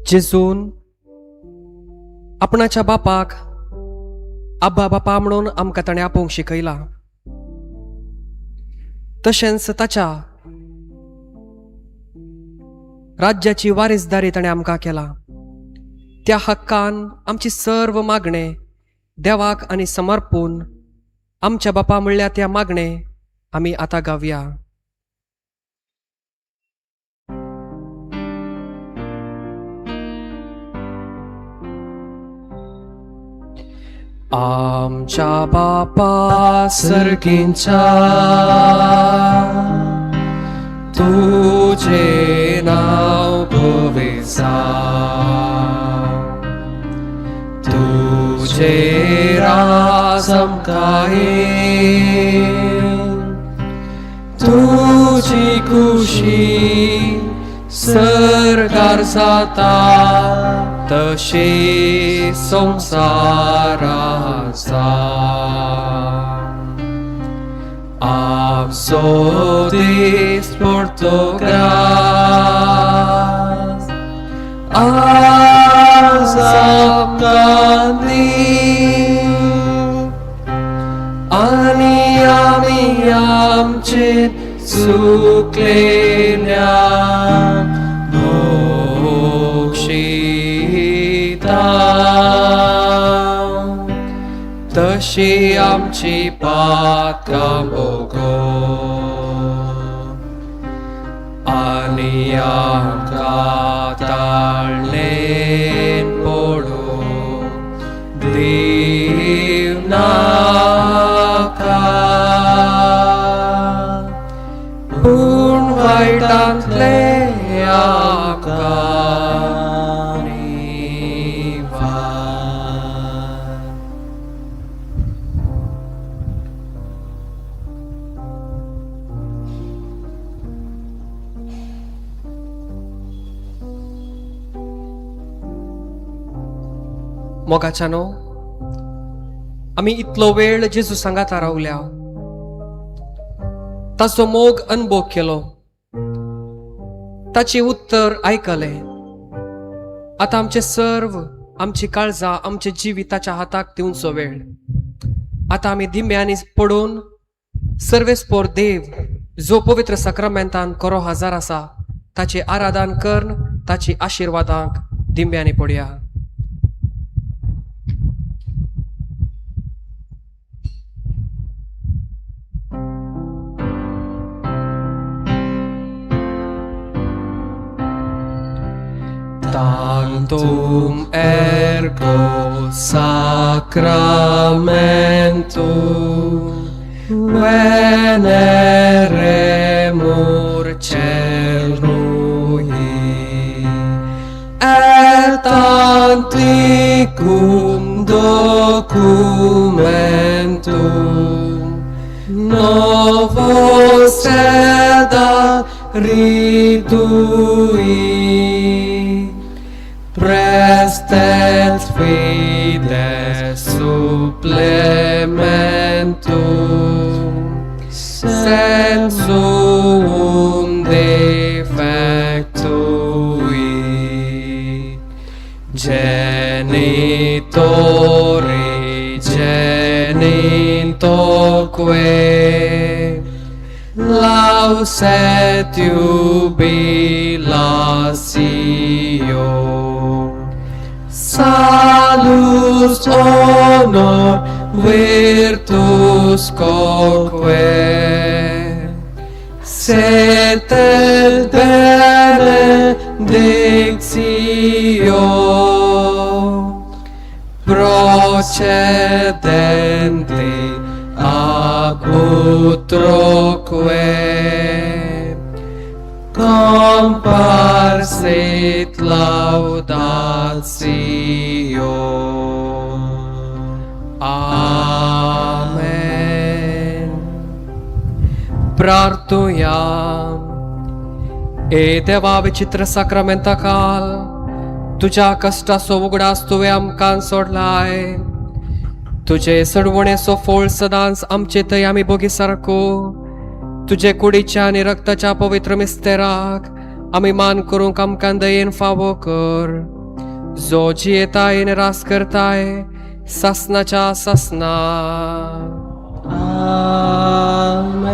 जेजून आपणाच्या बापाक आब्बा बापा म्हणून आमकां ताणें आपोवंक शिकयलां. तशेंच ताच्या राज्याची वारीसदारी ताणें आमकां केला. त्या हक्कान आमची सर्व मागणें देवाक आनी समर्पून आमच्या बापा म्हणल्यार त्या मागणें आमी आतां गावया. आमच्या बापा सर्गींच्या, तुझे नाव पवित्र, तुझे राज आमकां येवं, तुजी खुशी सरकार जाता तशी संवसारात जावं. आमचो दिसपडतो ग्रास आज आमकां दी, आनी आमी आमचे चुकलेल्यांक बक्षिता, तशी आमची पातकां भोगो, आनी आमकां ताळणेन पडूंक दिवं नाका, पूण वायटांतलें आमकां निवार. मोगाच्यानो, आमी इतलो वेळ जेजू सांगाता रावल्या, ताचो मोग अनुभव केलो, ताचें उत्तर आयकलें. आतां आमचे सर्व आमची काळजां, आमचे जिवीत ताच्या हाताक दिवचो वेळ. आतां आमी दिंब्यांनी पडून सर्वेस्पोर देव जो पवित्र साक्रामेंतान खरो हजार आसा ताचे आराधन करून ताची आशिर्वादांक दिंब्यांनी पडया. Tantum ergo sacramentum veneremur cernui et antiquum documentum novo sed ridui prestet fides supplementum sensuum defectui genitori genitorque laus et jubilatio salus honor virtus quoque sit et benedictio procedenti ab utroque comparsit laudatio. Amen. प्रार्थुया. ए देवा, विचित्र साक्रामेंता खाल तुज्या कश्टाचो उगडास तुवें आमकां सोडलाय. तुजे सडवणेचो फोळ सदांच आमचे थंय आमी भोगी सारको तुजे कुडीच्या आनी रक्ताच्या पवित्र मिस्तेराक आमी मान करूंक आमकां दयेन फावो कर. जो जियेताय आनी रास करताय सासनाच्या सासना. आमेन.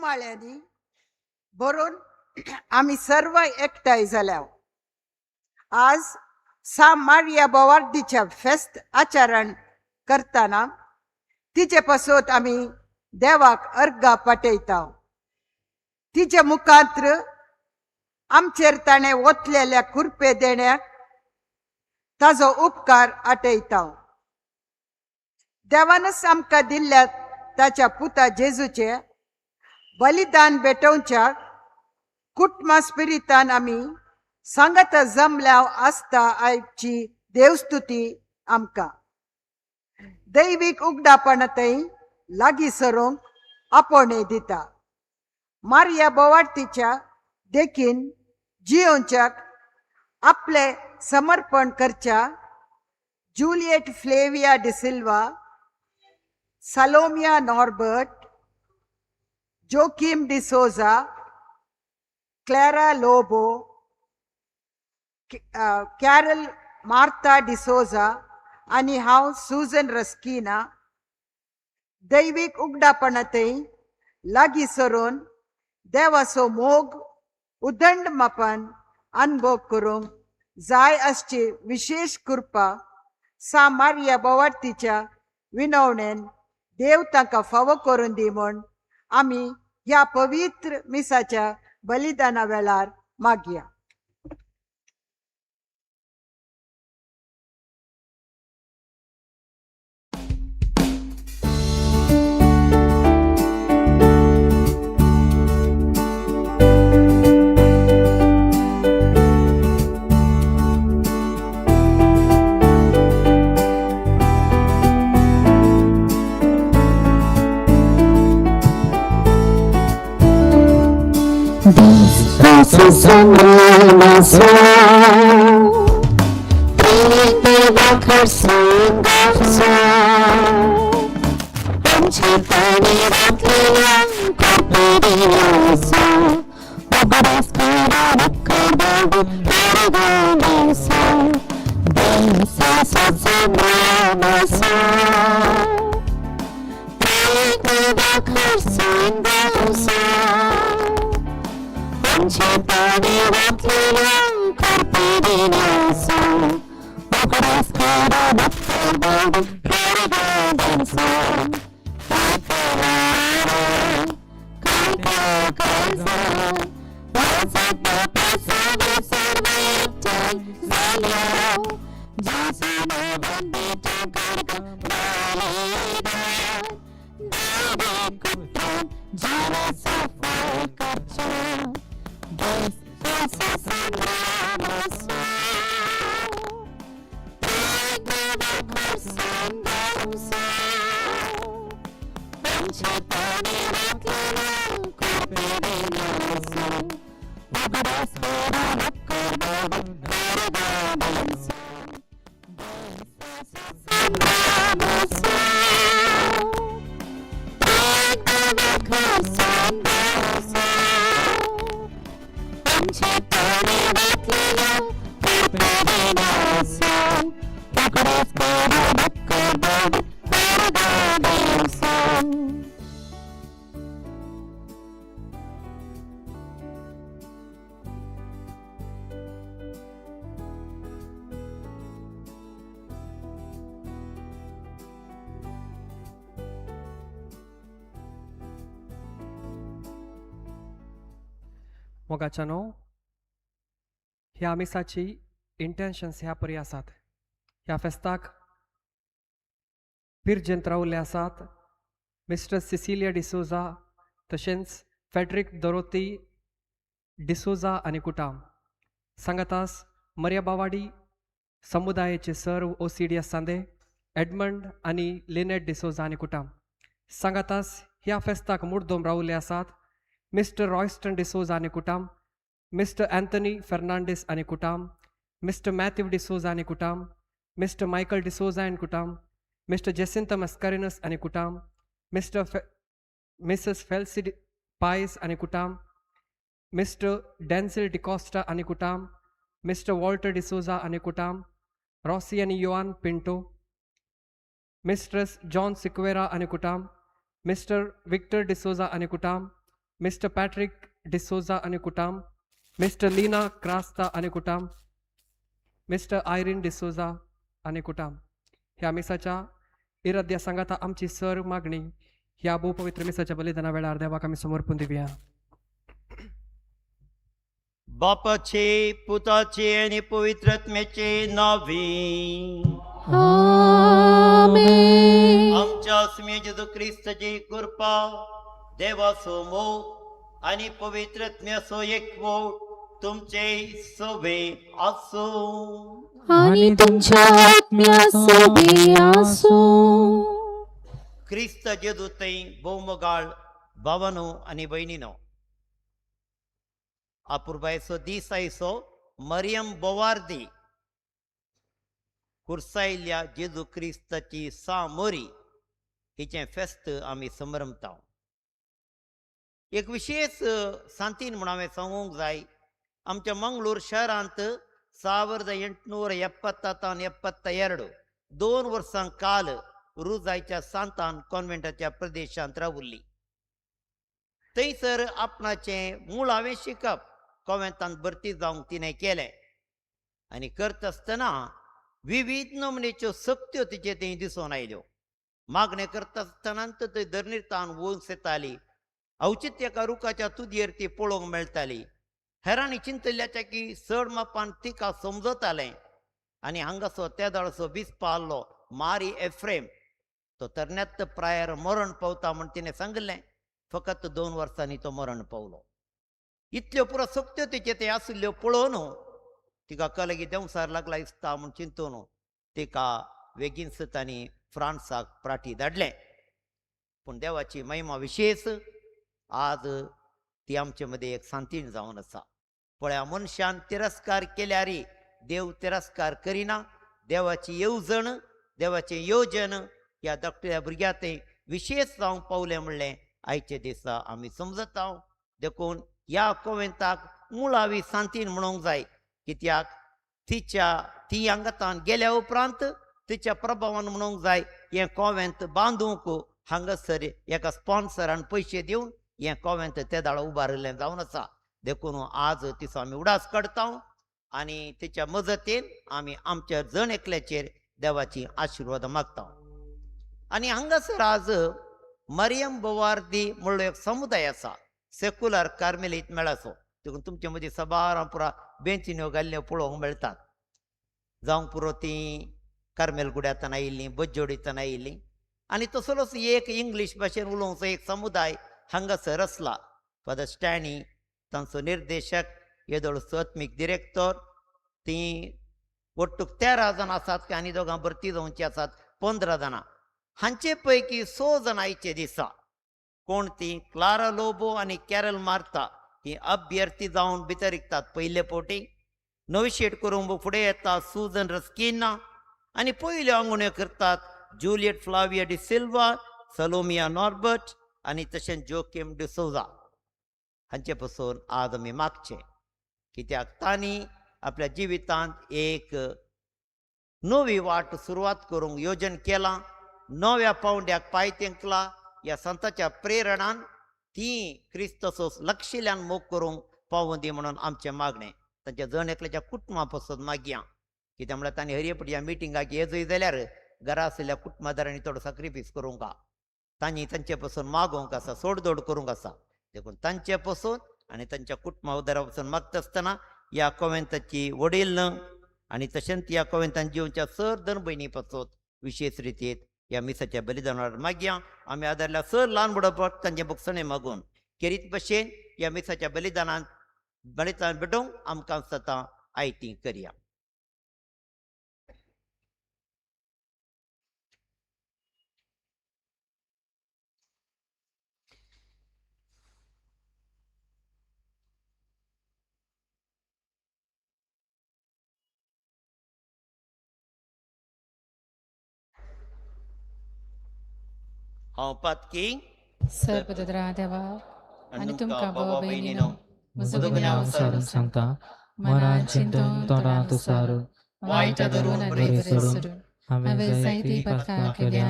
उमाळ्यांनी भरून आमी सर्व एकठांय जाल्या. आज सा मारिया बोवार्दीच्या फेस्त आचरण करतना तिचे पासत आमी देवाक अर्घा पाठयता. तिचे मुखांत्र आमचेर ताणें ओतलेल्या कुरपे देण्याक ताजो उपकार आटयता. देवानच आमकां दिल्ल्या ताच्या पुता जेजूचे बलिदान भेटोवच्या कुटुंबा स्पिरितान आमी सांगाता जमल्या आसता. आयची देवस्तुती आमकां दैवीक उगडापणातय लागीं सरूंक आपोवणें दिता. मारिया बोवार्तीच्या देखीन जियोवच्याक आपलें समर्पण करच्या Juliet Flavia D'Silva, Salomia Norbert, Joaquim D'Souza, Clara Lobo, Carol Martha D'Souza आनी हांव सुजन रस्किना दैवीक उगडापणातय लागीं सरून देवाचो मोग उदंड मापान अनुभव करूंक जाय आसची विशेश कृपा सा मारिया बोवार्तीच्या विनवणेन देव तांकां फावो करून दी म्हूण आमी ह्या पवित्र मिसाच्या बलिदाना वेळार मागया. मोगाच्यानो, ह्या मिसाची इंटेन्शन्स ह्या परी आसात. ह्या फेस्ताक पिर्जेंत रावल्ले आसात मिस्टर सिसिलिया डिसोजा, तशेंच फेड्रिक दोरोती डिसोजा आनी कुटाम सांगातास मर्या बावाडी समुदायाचे सर्व OCD सांदे एडमंड आनी लिनेट डिसोजा आनी कुटाम सांगातास ह्या फेस्ताक मुर्दोम रावल्ले आसात मिस्टर रॉयस्टन डिसोजा आनी कुटाम, मिस्टर अँथनी फेर्नांडीस आनी कुटाम, मिस्टर मॅथ्यू डिसोजा आनी कुटाम, मिस्टर मायकल डिसोजा आनी कुटाम, मिस्टर जेसिंता मस्कारिनस आनी कुटाम, मिस्टर मिसेस फेल्सी पायस आनी कुटाम, मिस्टर डॅन्सिल डिकॉस्टा आनी कुटाम, मिस्टर वॉल्टर डिसोजा आनी कुटाम, रॉसी आनी योआन पिंटो, मिस्ट्रस जॉन सिक्वेरा आनी कुटाम, मिस्टर विक्टर डिसोजा आनी कुटाम, मिस्टर पॅट्रिक डिसोजा आनी कुटाम, मिस्टर लीना क्रास्ता आनी कुटाम, मिस्टर आयरीन डिसोजा आनी कुटाम. ह्या मिसाच्या इराद्या सांगाता आमची सर मागणी ह्या भोवपवित्र मिसाच्या बलिदाना वेळार देवाक आमी समर्पून दिवया. बापाचे, पुताचे आनी पवित्र आत्म्याचे नावे. आमेन. आमच्या स्वामी जेजू क्रिस्ताची कृपा, देवाचो मोग आनी पवित्र आत्म्याचो एकवट तुमचे सवे आसूं. आणि तुमच्या आत्म्यासोबी आसूं. क्रिस्त जेजू थंय भोवमोगाळ भावानो आनी भयणीनो, अपुरबायेचो दीस आयचो मरियम बोवार्दी कुर्सायल्ल्या जेजू क्रिस्ताची सामोरी हिचें फेस्त आमी समरमता. एक विशेष सांतीन म्हूण हांवें सांगूंक जाय, आमच्या मंगळूर शहरांत 1872 2 वर्सां काल रुजायच्या सांतान कॉन्व्हेंटाच्या प्रदेशांत रावल्ली. थंयसर आपणाचें मुळावें शिकप कॉन्व्हेंटांत भरती जावंक तिणें केलें आनी करता आसतना विविध नमनेच्यो सक्त्यो तिचे थंय दिसून आयल्यो. मागणें करता आसतना थंय धरणीर वंस येताली, अवचीत एका रुखाच्या तुदयेर ती पळोवंक मेळटाली. हेरांनी चिंतल्याच्या की चड मापान तिका समजतालें आनी हांगासो त्या दाळसो बिस्पा आहलो मारी एफ्रेम, तो तरण्यात प्रायर मरण पावता म्हूण तिणें सांगिल्लें. फकत 2 वर्सांनी तो मरण पावलो. इतल्यो पुरो सक्त्यो तिचे ते आशिल्ल्यो पळोवन तिका कलगी देंवसार लागला दिसता म्हूण चिंतून तिका बेगीनच तांणी फ्रांसाक प्राटी धाडलें. पूण देवाची महिमा विशेष, आज ती आमचे मदें एक सांतीण जावन आसा. पळया, मनशान तिरस्कार केल्यार देव तिरस्कार करिना. देवाची येवजण, देवाचें योजन ह्या धाकट्या भुरग्या तें विशेष जावंक पावलें म्हणलें आयचे दिसा आमी समजता. देखून ह्या कोवेंताक मुळावी सांतीन म्हणूंक जाय, कित्याक तिच्या ती हांगातान गेल्या उपरांत तिच्या प्रभावान म्हणूंक जाय हें कोवेंत बांदूंक हांगासर एका स्पॉन्सरान पयशे दिवन हें कोवेंत ते दाळ उबारिल्लें जावन आसा. देखून आज तिचो आमी उडास काडता आनी तिच्या मजतीन आमी आमच्या जण एकल्याचेर देवाची आशिर्वाद मागता. आनी हांगासर आज मरियम बोवार्दी म्हणलो एक समुदाय आसा, सेक्युलर कार्मेलीत मेळाचो. देखून तुमचे मदीं सबारां पुरा बेंचीन्यो घाल्ल्यो पळोवंक मेळटात. जावंक पुरो ती कार्मेल गुड्यांतल्यान आयिल्लीं, बज्जोडींतल्यान आयिल्लीं. आनी तसलोच एक इंग्लीश भाशेन उलोवचो एक समुदाय हांगासर आसला. फादर स्टॅनी तांचो निर्देशक, येदोळचो आत्मीक डिरेक्टर. ती ಒಟ್ಟು 13 जाणां आसात आनी दोगां भरती जावची आसात 15 जाणां. हांचे पैकी 6 जाणां आयचे दिसा कोण ती क्लारा लोबो आनी कॅरल मार्ता ही अभ्यर्थी जावन भितर रिगतात. पयले फावटी नवशेट करूंक फुडें येता सुजन रस्किना आनी पयल्यो आंगोवण्यो करतात जुलियट फ्लाविया डिसिल्वा, सलोमिया नॉर्बर्ट आनी तशेंच जोकीम डिसोजा. हांचे पसून आज आमी मागचें, कित्याक तांणी आपल्या जिवितांत एक नवी वाट सुरवात करूंक योजन केलां, नव्या पावंड्याक पांय तेंकला. ह्या संताच्या प्रेरणान ती क्रिस्ताचो लक्षिल्यान मोग करूंक पावूं दी म्हणून आमचें मागणें. तांच्या जण एकल्याच्या कुटुंबा पासून मागया, कित्याक म्हळ्यार तांणी हरये ह्या मिटिंगाक येजय जाल्यार घरा आशिल्ल्या कुटुंबादारांनी थोडो साक्रिफीस करूंक, तांणी तांचे पासून मागोवंक आसा, सोडदोड करूंक आसा. देखून तांचे पासून आनी तांच्या कुटुंबा उदारा पासून मागता आसतना ह्या कोवेंताची वडील आनी तशेंच ह्या कोवेंतान जिवच्या सर धन भयणी पासून विशेष रितीत ह्या मिसाच्या बलिदानार मागया. आमी आदारल्या सर ल्हान बुडोवपाक तांचे बक्षणे मागून केरीत भशेन ह्या मिसाच्या बलिदानान बलिदान भेटोवंक आमकां सतां आयती करया. हांव पातकी सर्वदरा देवा आनी तुमकां भाव भयणीनो म्हजो म्हजो गुन्यांव गुन्यांव सारून सांगता, मनान चिंतून तोंडांत उसारून वायट धरून आनी बरें सरून हांवें जायती पथकां केल्या.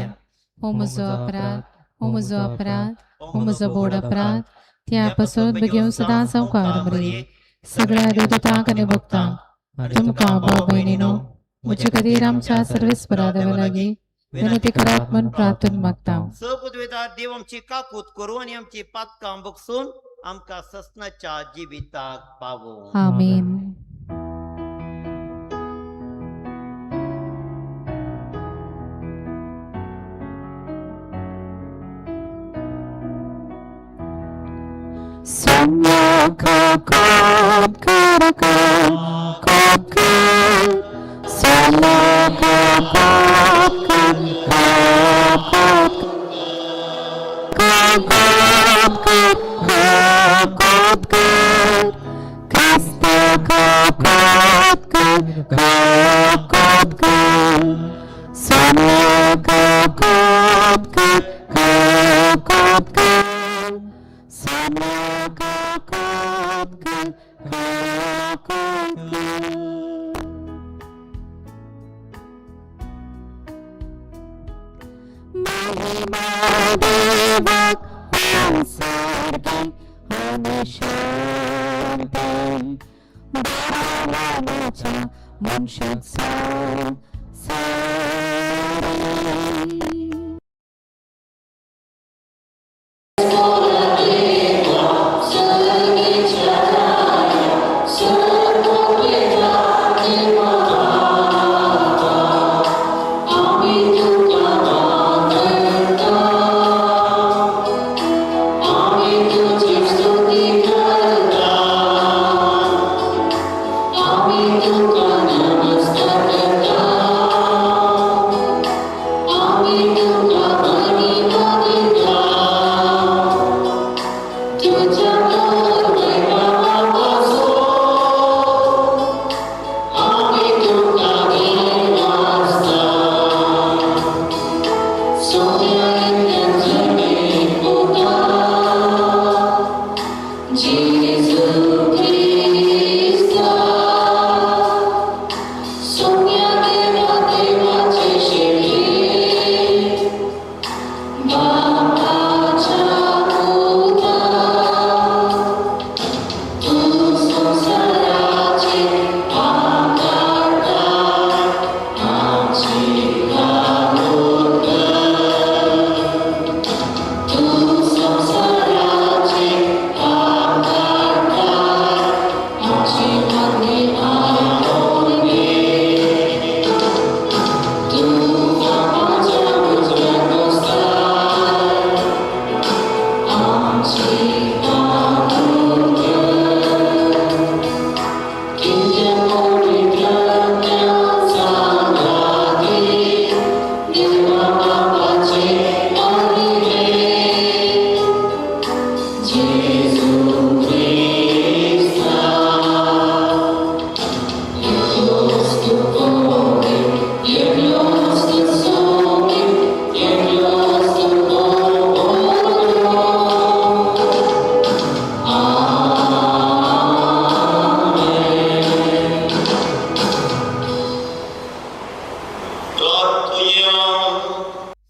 हो म्हजो अपराध, हो म्हजो अपराध, हो म्हजो बोड अपराध. त्या पासून बेगीन सदां संवकार मरिये, सगळ्या देवदूतांक आनी भक्तांक, तुमकां भाव भयणीनो म्हजे खातीर आमच्या सर्वेस्परा देवा लागीं विनंती करात म्हूण प्रार्थना मागता. स पदवेदार देव आमची काकूत करूं आनी आमची पातकां बगसून आमकां ससनाच्या जिविताक पावोवं. आमेन.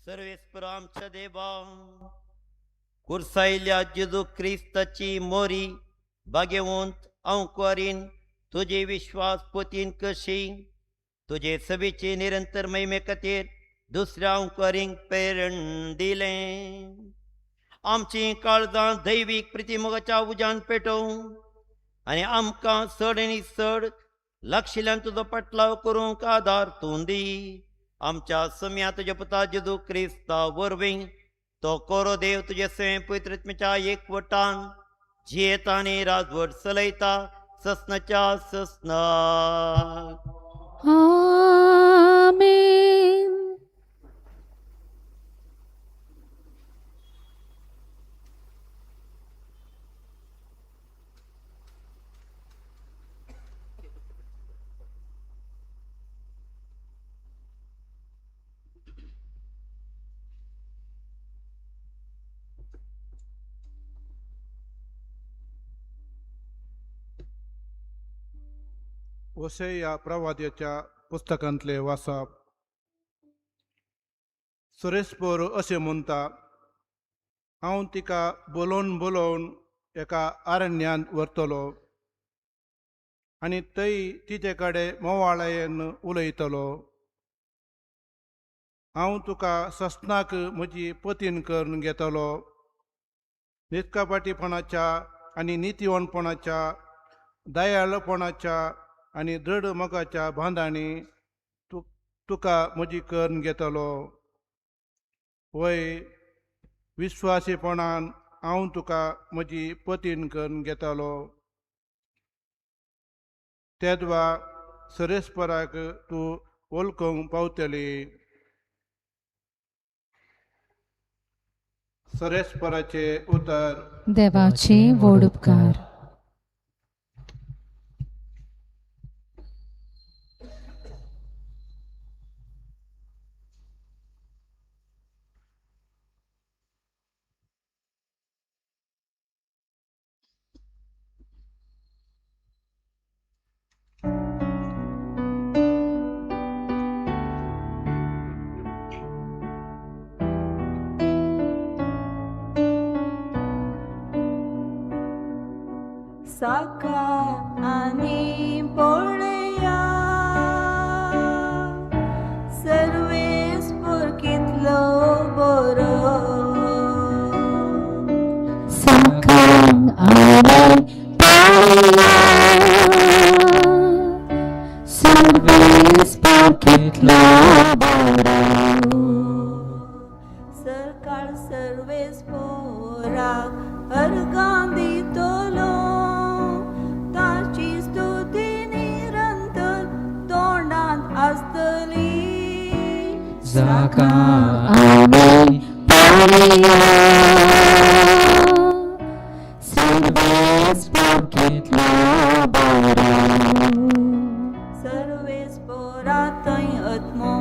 सर्वेस्पर आमच्या देवा, कुर्सायल्या जेजू क्रिस्ताची मोरी बागेवंत अंकुरीन तुजे विश्वास पोतीन कशी तुजे सभेचे निरंतर महिमे खातीर दुसऱ्या अंकुरींक प्रेरण दिलें. आमची काळजां दैवीक प्रतिमोगाच्या उज्यान पेटोवं आनी आमकां चड आनी चड लागशिल्ल्यान तुजो पाटलाव करूंक आदार तूं दी. आमच्या सम्या तुज्या पुता जेजू क्रिस्ता वरवीं तो कोरो देव तुजे स्वयं पवित्रत्मेच्या एकवटान जियेता आनी राजवट चलयता ससनाच्या ससनाक. आमेन. ओसेया प्रवाद्याच्या पुस्तकांतले वाचप. सुरेशपोर अशें म्हणटा, हांव तिका बोलोवन बोलोवन एका अरण्यांत व्हरतलो आनी थंय तिचे कडेन मोवाळायेन उलयतलो. हांव तुका सस्नाक म्हजी पतीन करून घेतलो. नितकापाटीपणाच्या आनी नितीवणपणाच्या, दयाळपणाच्या आनी दृढ मोगाच्या बांदांनी तुका म्हजी करून घेतलो. वय, विश्वासीपणान हांव तुका म्हजी पतीन करून घेतलो. तेद्वा सरेस्पराक तूं वळखूंक पावतली. सरेस्पराचे उतर. देवाचे व्हड उपकार. साका आनी पळया सर्वेस्पर कितलो बरो. साका आनी पळया सर्वेस्पर कितलो बरो. सरकार सर्वेस्पराक अर्गां दितलो, ताची स्तुती निरंतर तोंडांत आसतली. जाका आनी पळया सर्वेस्पर कितलो बरो. सर्वेस्परा थंय आत्मो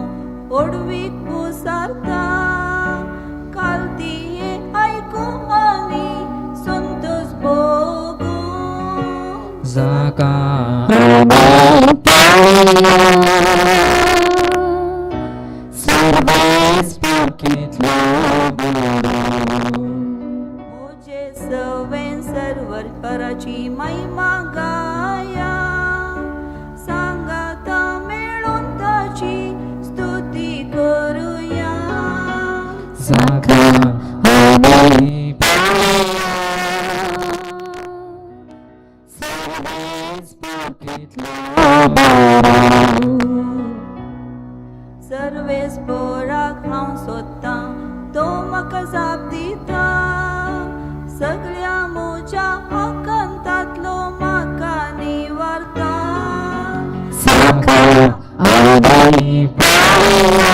ओडवीक पुसारता, कालतीये आयकूं आनी संतोष भोगूं. जाका आनी पळया सर्वेस्पर कितलो बरो. म्हजे सवें सर्वपराची महिमा गाया, सांगाता मेळून ताची स्तुती करुया. जाका आनी पळया सर्वेस्पर कितलो बरो. सर्वेस्पराक हांव सोदतां, तो म्हाका जाप दिता, सगळ्या म्हज्या आकांतांतलो म्हाका निवारता. साका आनी पळया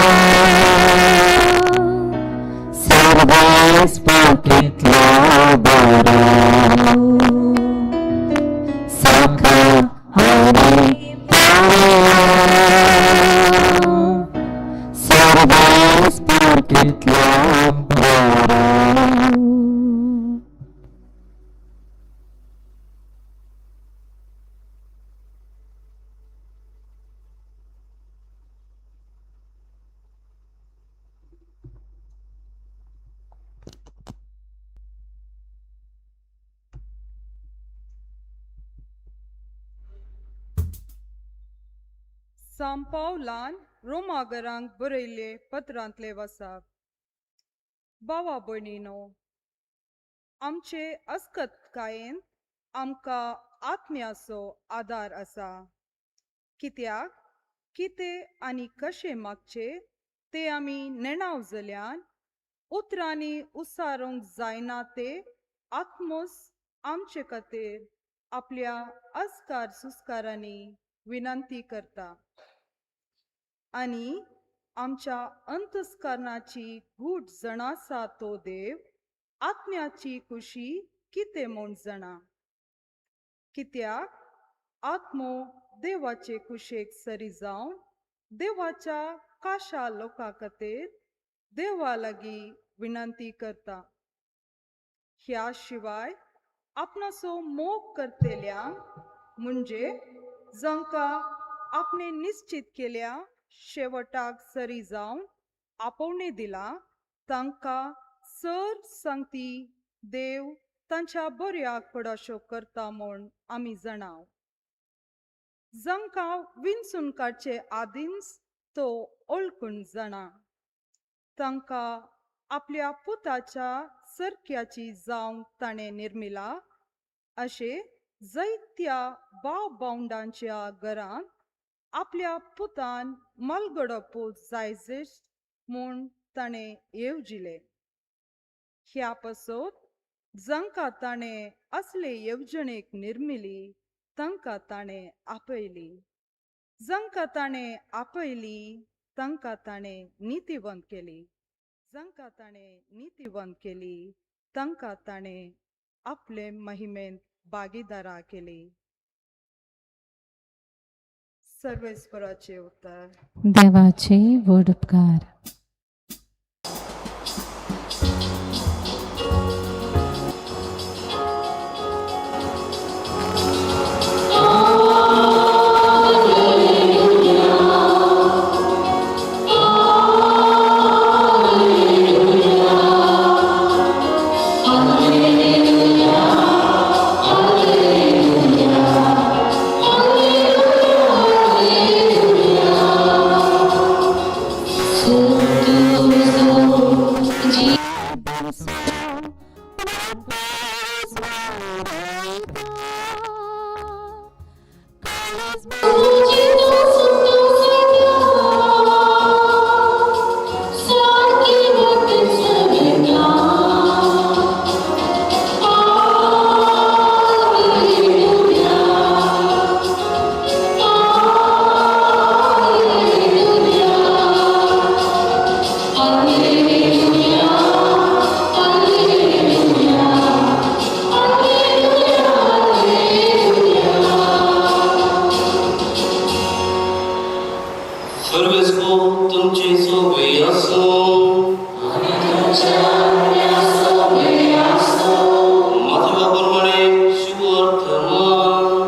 सर्वेस्पर कितलो बरो. साका आनी पळया सर्वेस्पर कितलो बरो. सांपावलान रोमागरांक बरयल्ले पत्रांतले वसाप. बावा भयणीनो, आमचे अस्कतकायेन आमकां आत्म्याचो आदार आसा. कित्याक कितें आनी कशें मागचें तें आमी नेणाव जाल्यान उतरांनी उसारूंक जायना ते आत्मोस आमचे खातीर आपल्या अस्कार सुस्कारांनी विनंती करता आनी आमच्या अंतस्करणाची गूट जणासा तो देव आत्म्याची खुशी कितें म्हूण जाणा. कित्याक आत्मो देवाचे कुशेक सरी जावन देवाच्या काशा लोकां खातीर देवा लागीं विनंती करता. ह्या शिवाय आपणाचो मोग करतल्यांक म्हणजे जांकां आपणे निश्चित केल्या शेवटाक सरी जावन आपोवणें दिलां तांकां सर सांगती देव तांच्या बऱ्याक पडाशो करता म्हूण आमी जाणाव. जांकां विंचून काडचे आदींच तो ओळखून जाणा, तांकां आपल्या पुताच्या सरक्याची जावंक ताणें निर्मिला, अशें जैत्या भाव भावंडांच्या घरांत आपल्या पुतान मलगडो पूत जायजेश म्हूण ताणें येवजिलें. ह्या पासत जांकां ताणें असले येवजणेक निर्मिली तांकां ताणें आपयली, जांकां ताणें आपयली तांकां ताणें नितीवंत केली, जांकां ताणें नितीवंत केली तांकां ताणें आपले महिमेंत भागीदारा केली. सर्वेस्पराचे उतर. देवाचे व्हड उपकार. सर्वेस्पो तुमचे सोबे असो. मातृका प्रमाणे शुभ वर्तमान.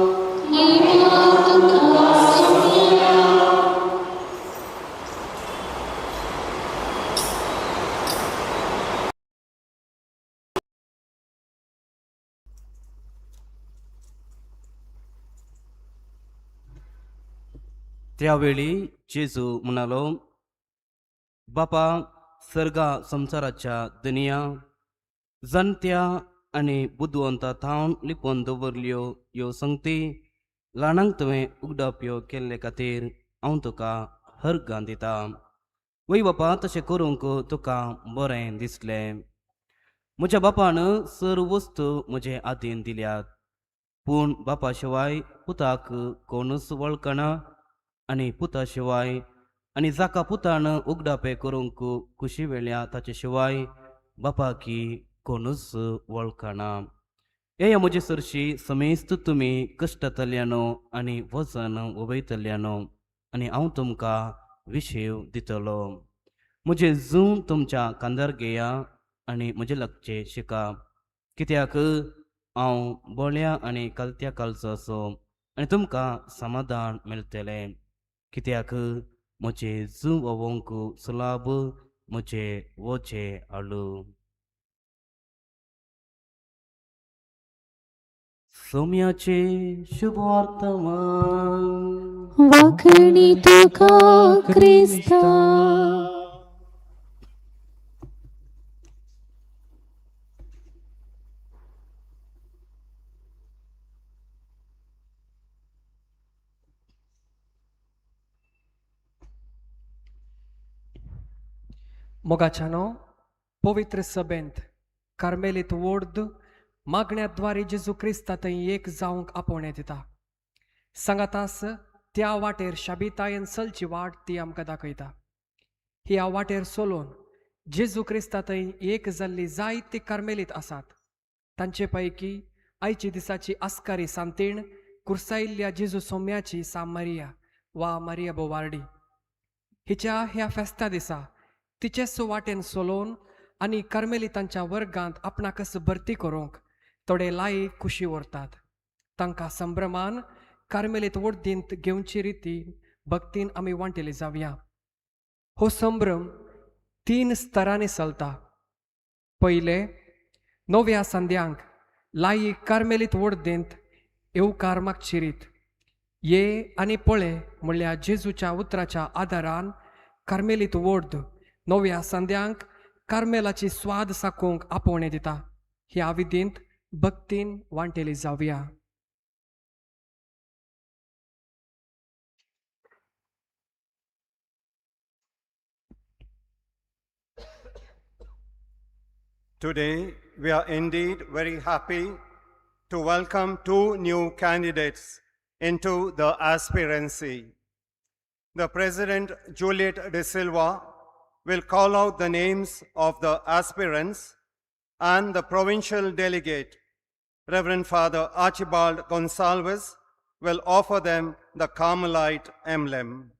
त्यावेळी जेजू म्हणालो, बापा सर्गा संवसाराच्या दनिया जाणत्या आनी बुदवंता थावन लिपोवन दवरल्यो ह्यो संगती ल्हानांक तुवें उगडाप्यो केल्ले खातीर हांव तुका हर्गां दिता. वय बापा, तशें करूंक तुका बरें दिसलें. म्हज्या बापान सर्व वस्तू म्हजे आदीन दिल्यात, पूण बापा शिवाय पुताक कोणूच वळखना आनी पुता शिवाय आनी जाका पुतान उगडापें करूंक खुशी वेळ्या ताचे शिवाय बापाकी कोणूच वळखना. येया म्हजे सरशी समेस्त तुमी कश्टतल्यानो आनी वजन उबयतल्यानो आनी हांव तुमकां विशेव दितलो. म्हजें जूं तुमच्या कांदार घेया आनी म्हजें लागचें शिका, कित्याक हांव बोळ्या आनी कालत्या कालचो असो आनी तुमकां समाधान मेळटलें. कित्याक म्हजें जूं वोवंक सुलाभ, म्हजें वोचें आळू. सोम्याचे शुभ वर्तमान. वाखणी तुका क्रिस्ता. मोगाच्यानो, पवित्र सभेंत कार्मेलीत वोर्द मागण्याद्वारे जेजू क्रिस्ता थंय एक जावंक आपोवणें दिता. सांगातास त्या वाटेर शाबितायेन चलची वाट ती आमकां दाखयता. ह्या वाटेर चलोवन जेजू क्रिस्ता थंय एक जाल्ली जायती कार्मेलीत आसात. तांचे पैकी आयची दिसाची आस्कारी सांतीण कुर्सायल्ल्या जेजू सोम्याची सा मारिया वा मारिया बोवार्डी हिच्या ह्या फेस्ता दिसा तिचेच वाटेन चलोवन आनी कार्मेलितांच्या वर्गांत आपणाकच भरती करूंक थोडे लायक खुशी व्हरतात. तांकां संभ्रमान कार्मेलीत वडदींत घेवची रिती भक्तीन आमी वांटेली जावया. हो संभ्रम 3 स्तरांनी चलता. पयले, नव्या संद्यांक लायीक कार्मेलीत वडदेंत येवकार मागची रीत ये आनी पळे म्हणल्यार जेजूच्या उतराच्या आदारान कार्मेलीत वोर्द नव्या संद्यांक कार्मेलाची स्वाद साकोवंक आपोवणें दिता. ह्या विधींत भक्तीन वांटेली जावया. Today, we are indeed very happy to welcome two new candidates into the aspirancy. The President, Juliet De Silva, will call out the names of the aspirants, and the provincial delegate, Reverend Father Archibald Gonsalves, will offer them the Carmelite emblem.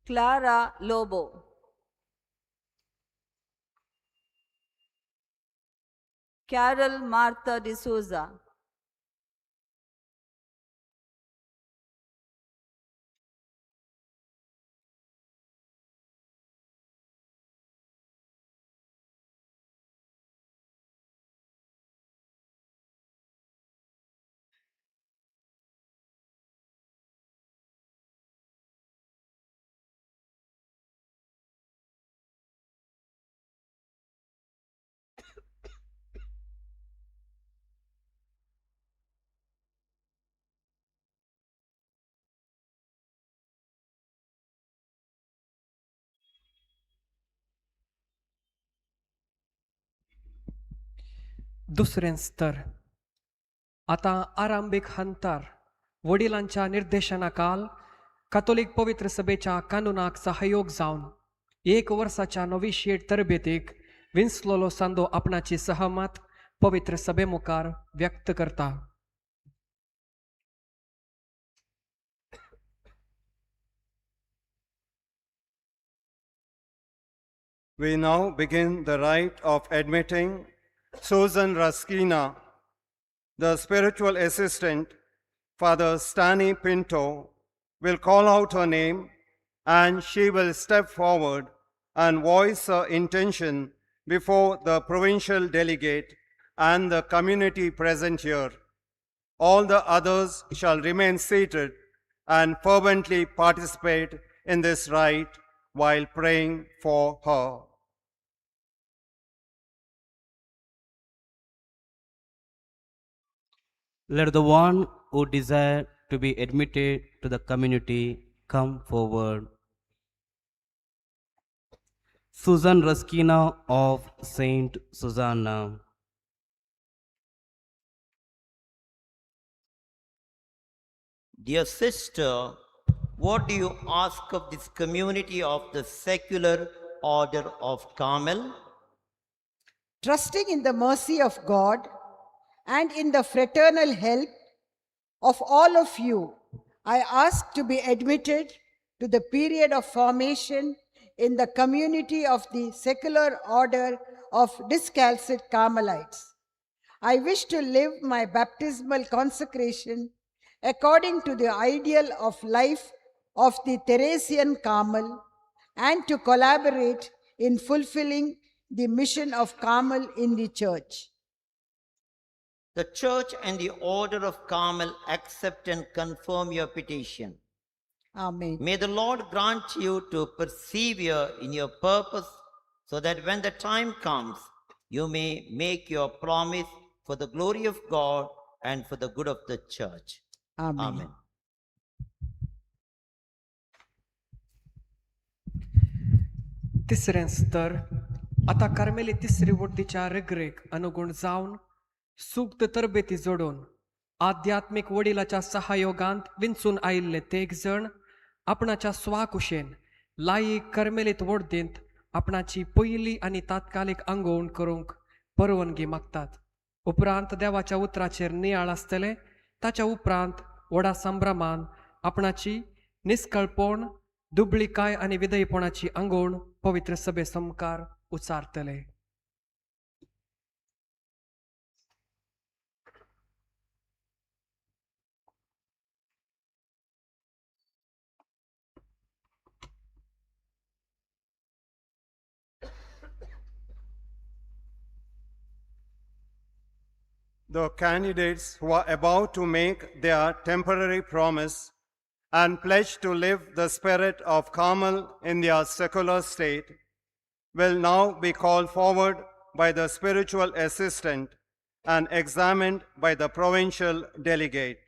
Clara Lobo. Carol Martha D'Souza. दुसरें स्तर आतां आरंभीक हंतार वडिलांच्या निर्देशनाखाल कातोलीक पवित्र सभेच्या कानुनाक सहयोग जावन एक वर्साच्या नोविशिएट तरबेतीक विंचलोलो सांदो आपणाची सहमत पवित्र सभे मुखार व्यक्त करता. We now begin the rite of admitting Susan Raskina. The spiritual assistant, Father Stani Pinto, will call out her name and she will step forward and voice her intention before the provincial delegate and the community present here. All the others shall remain seated and fervently participate in this rite while praying for her. Let the one who desire to be admitted to the community come forward. Susan Raskina of Saint Susanna. Dear sister, what do you ask of this community of the secular order of Carmel? Trusting in the mercy of God and in the fraternal help of all of you, I ask to be admitted to the period of formation in the community of the secular order of Discalced Carmelites. I wish to live my baptismal consecration according to the ideal of life of the Theresian Carmel and to collaborate in fulfilling the mission of Carmel in the church. The Church and the Order of Carmel accept and confirm your petition. Amen. May the Lord grant you to persevere in your purpose so that when the time comes, you may make your promise for the glory of God and for the good of the church. Amen. Amen. तिसरें स्तर आतां कार्मेली तिसरी वडदीच्या रेगरेक अनुगूण जावन सुक्त तरबेती जोडून आध्यात्मीक वडिलाच्या सहयोगांत विंचून आयिल्ले तेग जण आपणाच्या स्वाकुशेन लायीक कार्मेलीत वडदींत आपणाची पयली आनी तात्कालीक आंगोवण करूंक परवानगी मागतात. उपरांत देवाच्या उतराचेर नियाळ आसतले. ताच्या उपरांत व्हडा संभ्रमान आपणाची निस्कळपण दुबळीकाय आनी विधयपणाची आंगोवण पवित्र सभे समकार उचारतले. The candidates who are about to make their temporary promise and pledge to live the spirit of Carmel in their secular state will now be called forward by the spiritual assistant and examined by the provincial delegate.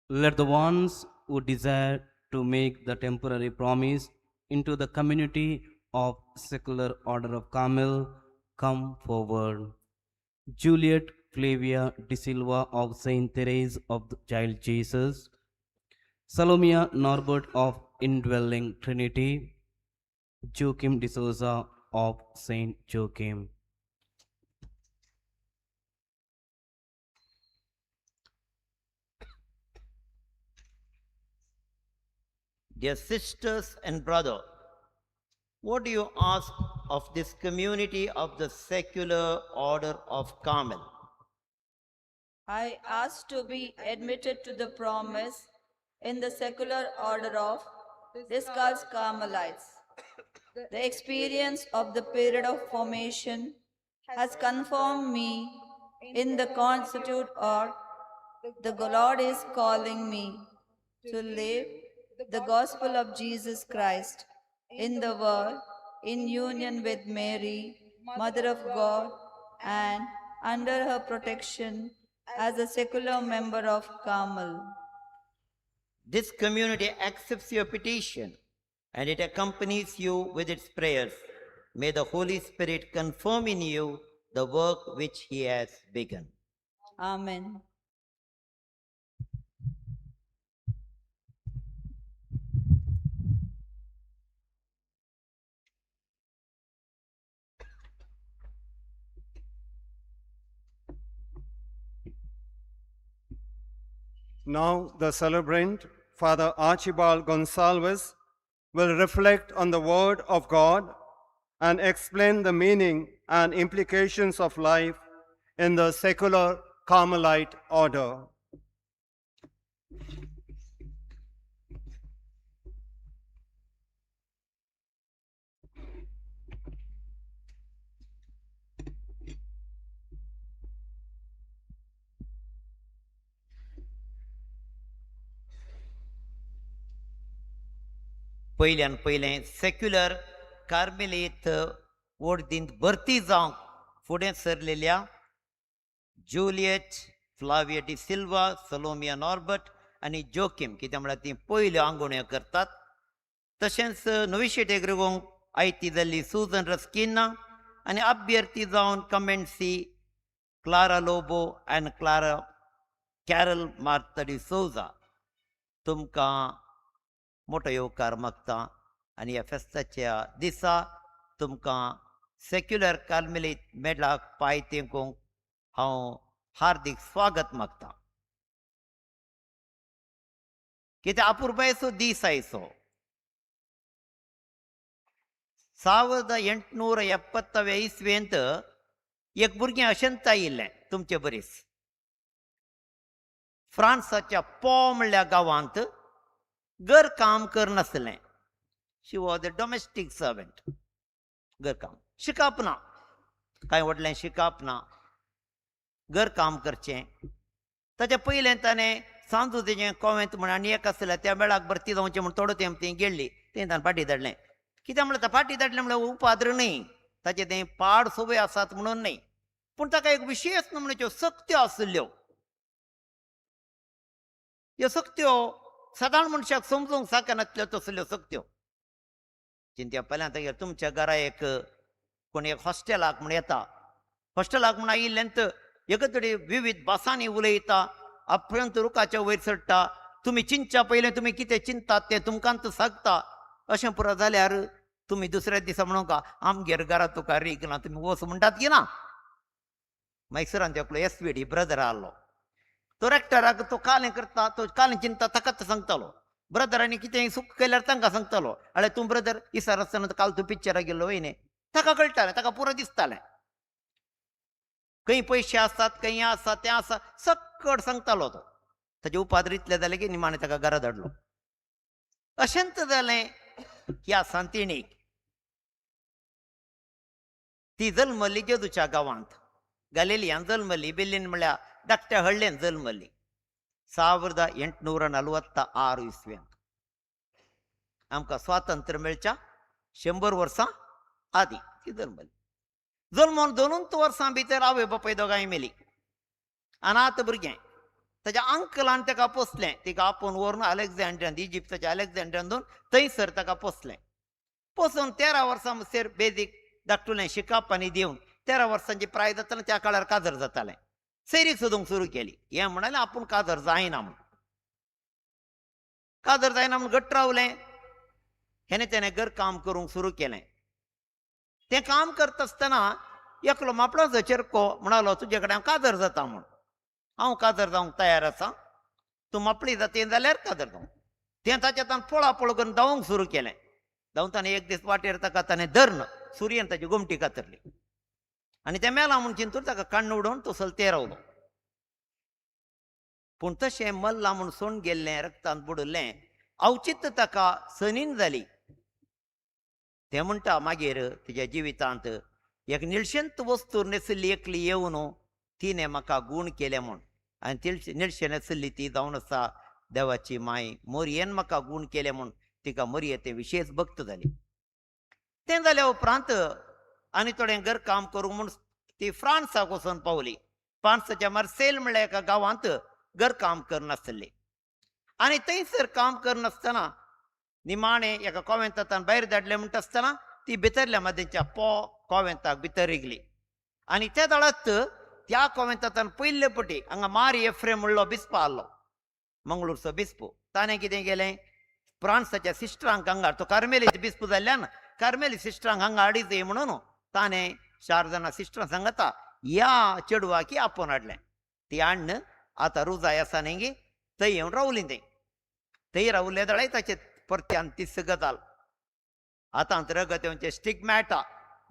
Let the ones who desire to make the temporary promise into the community of Secular Order of Carmel come forward. Juliet Flavia De Silva of Saint Therese of the Child Jesus, Salomia Norbert of Indwelling Trinity, Joachim De Souza of Saint Joachim. Dear sisters and brother, what do you ask of this community of the Secular Order of Carmel? I ask to be admitted to the promise in the Secular Order of Discalced Carmelites. The experience of the period of formation has confirmed me in the constitute or the Lord is calling me to live the gospel of Jesus Christ in the world in union with Mary, Mother of God, and under her protection as a secular member of Carmel. This community accepts your petition and it accompanies you with its prayers. May the Holy Spirit confirm in you the work which He has begun. Amen. Now the celebrant, Father Archibald Gonsalves, will reflect on the Word of God and explain the meaning and implications of life in the secular Carmelite order. पयल्यान पयलें secular कार्मेलीत ओर्दींत भरती जावंक फुडें सरलेल्या Juliet Flavia D'Silva, Salomia Norbert आनी जोकीम, कितें म्हळ्यार तीं पयल्यो आंगोवण्यो करतात. तशेंच नविशेटेक रिगोवंक आयती जाल्ली सुजन रस्किन्ना आनी अभ्यर्थी जावन कमेंटसी क्लारा लोबो आनी क्लारा कॅरल मार्ता डिसोजा, तुमकां मोटो येवकार मागता आनी ह्या फेस्ताच्या दिसा तुमकां सेक्युलर कार्मेलीत मेडलाक पांय तेंकोंक हांव हार्दीक स्वागत मागता. कित्याक अपुरबायेचो दीस आयचो. 1870 इस्वेंत एक भुरगें अशेंच आयिल्लें तुमचे बरीच फ्रांसाच्या पो म्हणल्या गांवांत घर काम करनासलें. She was a domestic servant. घर काम शिकप ना, कांय व्हडलें शिकप ना, घर काम करचें. ताच्या पयलें ताणें सांजू तेजें कोवेंत म्हण आनी एक आसलें त्या वेळाक भरती जावचें म्हण थोडो तेंप ती गेल्ली, तें ताणें फाटीं धाडलें. कित्याक म्हणल्यार फाटीं धाडलें म्हणल्यार उपाद्र न्हय, ताचें तें पाड संवय आसात म्हणून न्हय, पूण ताका एक विशेश नमुन्याच्यो सक्त्यो आशिल्ल्यो. ह्यो सक्त्यो सादारण मनशाक समजूंक साकनातल्यो तसल्यो सक्त्यो. चिंत्या पयल्यान तागेर तुमच्या घरा एक कोण एक हॉस्टेलाक म्हण येता, हॉस्टेलाक म्हण आयिल्ल्यान एक तरी विविध भासांनी उलयता, आपणंत रुखाच्या वयर चडटा, तुमी चिंतच्या पयलें तुमी कितें चिंतात तें तुमकांच सांगता. अशें पुरो जाल्यार तुमी दुसऱ्या दिसा म्हणूंक आमगेर घरा तुका रीग ना, तुमी वच म्हणटात की ना. मैसुरान एकलो एस व्ही डी ब्रदर आहलो, तो रेक्टराक तो कालें करता, तो कालें चिंता ताकाच सांगतालो. ब्रदरांनी कितें सुख केल्यार तांकां सांगतालो, आळे तूं ब्रदर इसार आसतना काल तूं पिक्चराक गेल्लो वय न्ही. ताका कळटालें, ताका पुरो दिसतालें, खंय पयशे आसात, खंय आसा तें आसा, सकट सांगतालो तो. ताचे उपाद्र इतले जाले की निमाणें ताका घरा धाडलो. अशेंच जालें ह्या सांतिणीक. ती जल्मली जेजूच्या गांवांत, गलेलियान जल्मली, बेल्लीन म्हळ्यार धाकट्या हळ्ळेन जल्मली 1846 इस्व्यांत. आमकां स्वातंत्र्य मेळच्या 100 वर्सां आदीं ती जल्मली. जल्मोन 2 वर्सां भितर आवय बापाय दोगांय मेली. अनाथ भुरगें. ताच्या अंकलान ताका पोसलें. तिका आपोवन व्हरून अलेक्झांड्रियांत, इजिप्ताच्या अलेक्झांड्रियांत थंयसर ताका पोसलें. पोसून 13 वर्सां मुसर बेजीक धाकटुलें शिकप आनी दिवन 13 वर्सांची प्राय जातना त्या काळार काजर जातालें. सैरीक सोदूंक सुरू केली. हें म्हणालें आपूण काजर जायना म्हूण. काजर जायना म्हूण घट्ट रावलें. हेणें तेणें घर काम करूंक सुरू केलें. तें काम करता आसतना एकलो मापळाचो चेरको म्हणालो, तुजे कडेन हांव काजर जाता म्हूण. हांव काजर जावंक तयार आसा, तूं मापळी जाती जाल्यार काजर जावं. तें ताच्या तान पोळापोळ करून धांवूंक सुरू केलें. धांवताना एक दीस वाटेर ताका ताणें धरून सुर्यान ताची गोमटी कातरली आनी तें मेलां म्हूण चिंतून ताका काण्ण उडोवन तो सलते रावलो. पूण तशें मल्लां म्हूण सोण गेल्लें, रक्तान बुडिल्लें, अवचित ताका सनीन जाली. तें म्हणटा मागीर तिच्या जिवितांत एक निळशेंत वस्तू नेसिल्ली एकली येवन तिणें म्हाका गूण केलें म्हूण. आनी निळशें नेसिल्ली ती जावन आसा देवाची माय मोरयेन म्हाका गूण केलें म्हूण तिका मोरये तें विशेश भक्त जाली. तें जाल्या उपरांत आनी थोडें घर काम करूंक म्हूण ती फ्रांसाक वचून पावली. फ्रांसाच्या मार्सेल म्हणल्यार एका गांवांत घर काम करनासली. आनी थंयसर काम करनासतना निमाणें एका कोवेंतांत भायर धाडलें म्हणटा आसतना ती भितरल्या मदेंच्या पो कोवेंताक भितर रिगली. आनी त्या दळात त्या कोवेंतांत पयले पटी हांगा मारी एफ्रेम म्हणलो बिस्पो आहलो, मंगळूरचो बिस्पो. ताणें कितें केलें, फ्रांसाच्या सिस्टरांक हांगा, तो कार्मेलीत बिस्पो जाल्ल्यान कार्मेली सिस्टरांक हांगा हाडीत म्हणून ताणें 4 जाणां सिस्टरां सांगता ह्या चेडवाकी आपोवन हाडलें. ती हाडून आतां रुजाय आसा न्ही थंय येवन रावली. थंय थंय रावले जाल्यार ताचे परत्यान तीच गजाल. आतां रगत येवचें स्टिगमॅटा,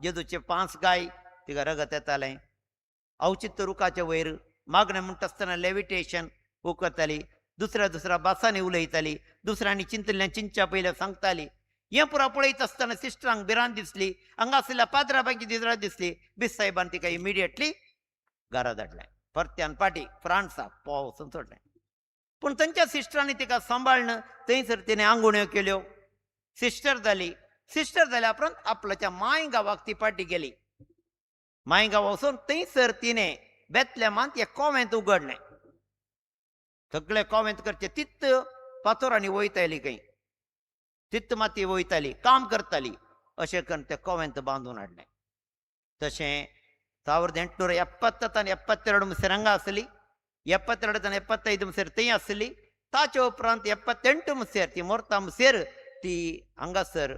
जेजूचे 5 गाय तिका रगत येतालें. अवचित रुखाचे वयर मागणें म्हणटा आसतना लेविटेशन करताली, दुसऱ्या दुसऱ्या भासांनी उलयताली, दुसऱ्यांनी चिंतल्ल्यान चिंतच्या पयल्या सांगताली. हें पुरा पळयत आसतना सिस्टरांक भिरांत दिसली, हांगा आशिल्ल्या पाद्रा बांकी भिरांत दिसली. बीस साहेबान तिका इमिडिएटली घरा धाडलें, परत्यान पाटी फ्रांसाक पोवा वचून सोडलें. पूण तांच्या सिस्टरांनी तिका सांबाळ्ळें. थंयसर तिणें आंगोण्यो केल्यो, सिस्टर जाली. सिस्टर जाल्या उपरांत आपल्याच्या माय गांवाक ती पाटी गेली. माय गांवा वचून थंयसर तिणें बेतलेमांत एक कोवेंत उगडलें. सगळें कोवेंत करचें तित पातोरांनी वयताली, खंय तित माती वयताली, काम करताली. अशें करून तें कोवेंत बांदून हाडलें. तशें 1870 72 मुसर हांगा आसली, 72 75 मुसर थंय आसली. ताचे उपरांत 78 मुसर ती मोरता मुसर ती हांगासर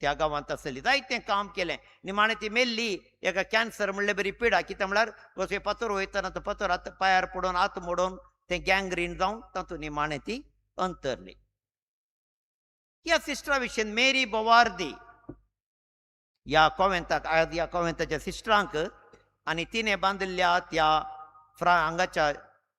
त्या गांवांत आसली. जायतें काम केलें. निमाणें ती मेल्ली एका कॅन्सर म्हणले बरी पिडा. कितें म्हळ्यार कशें फातर वयतना तो फातर हात पांयार पडून हात मोडून तें गँग्रीन जावन तातूंत निमाणें ती अंतरली. ह्या सिस्टरा विशीं मेरी बोवार्दी ह्या कोवेंताक, ह्या कोवेंताच्या सिस्टरांक आनी तिणें बांदिल्ल्या त्या हांगाच्या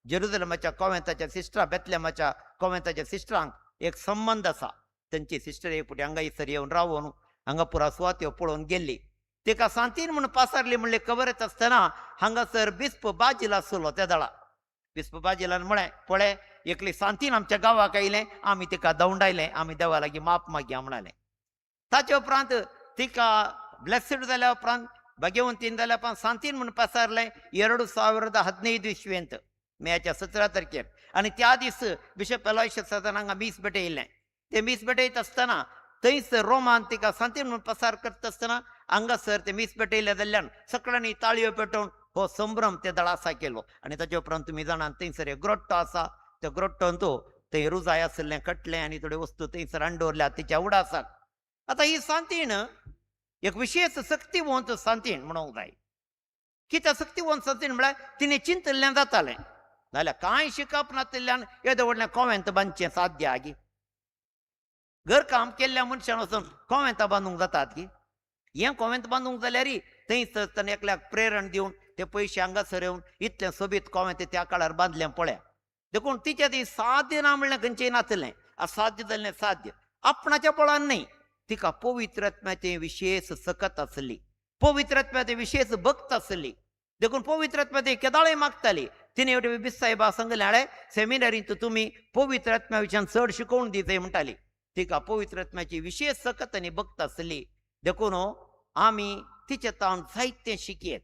जेरुजलमाच्या कोवेंताच्या सिस्टरा, बेतलेमाच्या कोवेंताच्या सिस्टरांक एक संबंद आसा. तांची सिस्टर एक फावटी हांगा इसर येवन रावून हांगा पुरा सुवात्यो पळोवन गेल्ली. तिका सांतीन म्हूण पासारली म्हणली खबर येता आसतना हांगासर बिस्प बाजील आसलो त्या दळा. बिस्प बाजीलान म्हळें, पळय एकली सांतीन आमच्या गांवाक आयलें, आमी तिका दवंडायलें, आमी देवा लागीं माप मागया म्हणालें. ताचे उपरांत तिका ब्लेस्ड जाल्या उपरांत भाग्यवंतीन जाल्या उपरांत सांतीन म्हूण पासारलें 2015 इस्वेंत मेच्या 17 तारखेर. आनी त्या दीस बिशप एलॉयशियस सादान हांगा मीस भेटयल्लें. ते मीस भेटयत आसतना थंयसर रोमान तिका सांतीन म्हूण पसार करता आसतना हांगासर ते मीस भेटयल्ले जाल्ल्यान सगळ्यांनी ताळयो पेटोवन हो संभ्रम ते दळासा केलो. आनी ताचे उपरांत तुमी जाणात थंयसर एक ग्रोट्टो आसा, त्या ग्रोट्टोन तो थंय रुजाय आसलें कटलें आनी थोड्यो वस्तू थंयसर हाडून दवरल्या तिच्या उडासाक. आतां ही सांतीण एक विशेश शक्तिवंत सांतीण म्हणूंक जाय. कित्याक शक्तिवंत सांतीण म्हळ्यार तिणें चिंतिल्लें जातालें, नाल्यार कांय शिकप नातिल्ल्यान येदें व्हडलें कोवेंत बांदचें साध्य आगी. घर काम केल्ल्या मनशान वचून कोवेंतां बांदूंक जातात की? हें कोवेंत बांदूंक जाल्यार थंय ताणें एकल्याक प्रेरण दिवन ते पयशे हांगासर येवन इतलें सोबीत कोवेंत त्या काळार बांदलें पळया. देखून तिचें ती साध्य ना म्हणलें खंयचें नासलें, असाध्य जाल्लें साध्य आपणाच्या बळान न्हय, तिका पवित्र आत्म्याचें विशेश सकत आसली. पवित्र आत्म्याचे विशेष भक्त आसली देखून पवित्र आत्म्या केदाळय मागताली. तिणे एवढे बिस साहेबा सांगलें हाडे सेमिनारींत तुमी पवित्र आत्म्या विशयान चड शिकोवन दितय म्हणटाली. तिका पवित्र आत्म्याची विशेष सकत आनी भक्त आसली देखून आमी तिचे तावन जायतें शिकयत.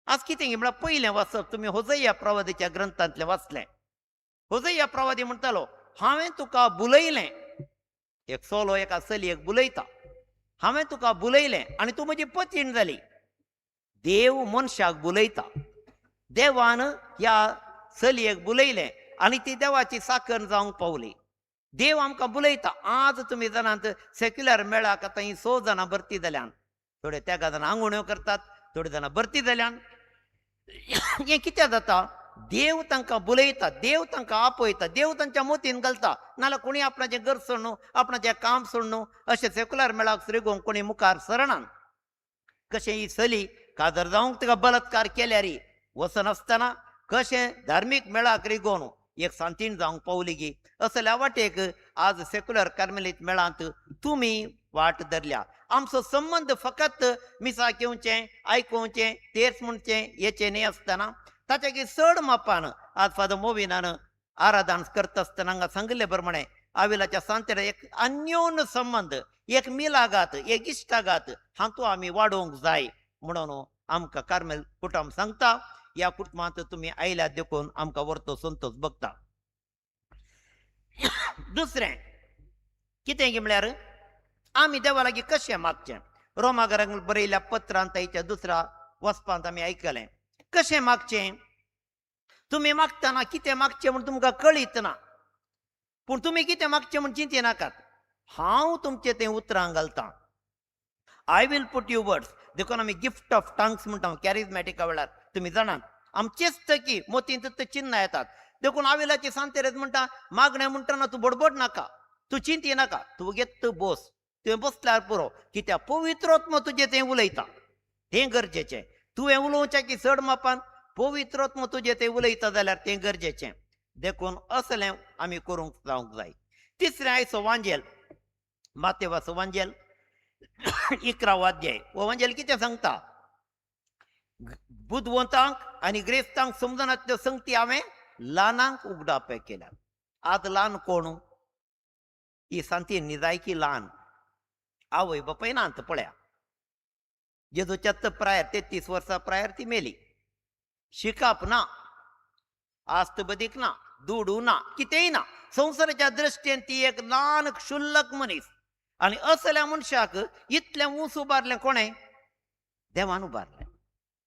आज कितें म्हळ्यार पयलें वाचप तुमी होजया प्रवादीच्या ग्रंथांतलें वाचलें. होजया प्रवादी म्हणटालो हांवें तुका बुलयलें. एक सोलो एका चलयेक बुलयता, हांवें तुका बुलयलें आनी तूं म्हजी पतीण जाली. देव मनशाक बुलयता. देवान ह्या चलयेक बुलयलें आनी ती देवाची साकर जावंक पावली. देव आमकां बुलयता. आज तुमी जाणात सेक्युलर मेळाक आतां हीं 6 जाणां भरती जाल्यान, थोडे तेगा जाणां आंगोण्यो करतात, थोडे जाणां भरती जाल्यान. हें कित्याक जाता? देव तांकां बुलयता, देव तांकां आपयता, देव तांच्या मोतीन घालता. नाल्यार कोणी आपणाचें घर सोडून आपणाचें काम सोडून अशें सेक्युलर मेळाक रिगोवंक कोणी मुखार सरना. कशें ही चली कादर जावंक तिका बलात्कार केल्यार वचनासतना कशें धार्मीक मेळाक रिगोवन एक सांतीण जावंक पावली गी. असल्या वाटेक आज सेक्युलर कार्मेलीत मेळांत तुमी वाट धरल्या. आमचो संबंद फकत मिसाक येवचें, आयकोवचें, तेर्स म्हणचें हेचें न्ही आसतना ताच्या चड मापान आज फादर मोविनान आराधन करता आसतना हांगा सांगिल्ले प्रमाणे आविलाच्या सांतेर एक अन्योन संबंद, एक मिलागात, एक इश्टागात हातूं आमी वाडोवंक जाय म्हणून आमकां कार्मेल कुटुंब सांगता. ह्या कुटुंबांत तुमी आयल्यात देखून आमकां वर्तो संतोष बघता. दुसरें कितें म्हळ्यार आमी देवा लागीं कशें मागचें. रोमागरांक बरयल्ल्या पत्रांत ताच्या दुसऱ्या वचपांत आमी आयकलें कशें मागचें. तुमी मागतना कितें मागचें म्हूण तुमकां कळीत ना, पूण तुमी कितें मागचें म्हूण चिंती नाकात. हांव तुमचें तें उतरां घालतां. I will put you words. देखून आमी गिफ्ट ऑफ टंग्स म्हणटा कॅरिजमॅटिका वेळार. तुमी जाणात आमचेच तकी मोतींत ते चिन्नां येतात. देखून आविलाची सांतेरेज म्हणटा मागणें म्हणटना तूं बडबड नाका, तूं चिंती नाका, तूं घेत बोस, तुवें बसल्यार पुरो. कित्याक पवित्रोत्म तुजें तें उलयता, तें गरजेचें. तुवें उलोवचें की चड मापान पवित्रोत्म तुजें तें उलयता जाल्यार तें गरजेचें. देखून असलें आमी करूंक जावंक जाय. तिसरें आयचो वांजेल, मातेवाचो वांजेल 11 अध्याय. हो वांजेल कितें सांगता? बुदवंतांक आनी ग्रेस्तांक समजनातल्यो संगती हांवें ल्हानांक उगडापे केल्यात. आज ल्हान कोण? ही सांती निजायकी ल्हान आवय बापाय नात पळया. जेजूच्याच प्रायर 33 वर्सां प्रायर ती मेली. शिकप ना, आस्त बदीक ना, दुडू ना, कितेंय ना. संवसाराच्या दृश्टीन ती एक ल्हान क्षुल्लक मनीस. आनी असल्या मनशाक इतलें ऊंच उबारलें कोणें? देवान उबारलें.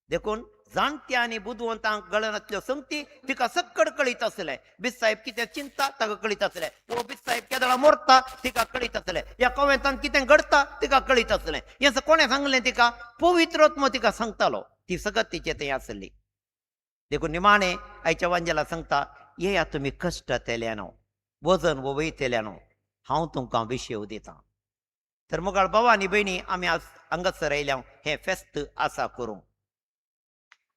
देखून जाणट्या आनी बुदवंतांक गळनातल्यो संगती तिका सक्कड कळीत आसलें. बिस साहेब कितें चिंता ताका कळीत आसलें. ओ बिस साहेब केदळा मोरता तिका कळीत आसलें. ह्या कोवेंतान कितें घडता तिका कळीत आसलें. हें कोणें सांगलें तिका? पवित्रोत्म तिका सांगतालो. ती सगत तिचें थंय आसली. देखून निमाणें आयच्या वांजेला सांगता, येया तुमी कश्ट तेल्यानो, वजन वयतेल्यानो, हांव तुमकां विशेव दितां. तर मुखार भाव आनी भयणी आमी आज हांगासर आयल्या हें फेस्त आसा करूंक.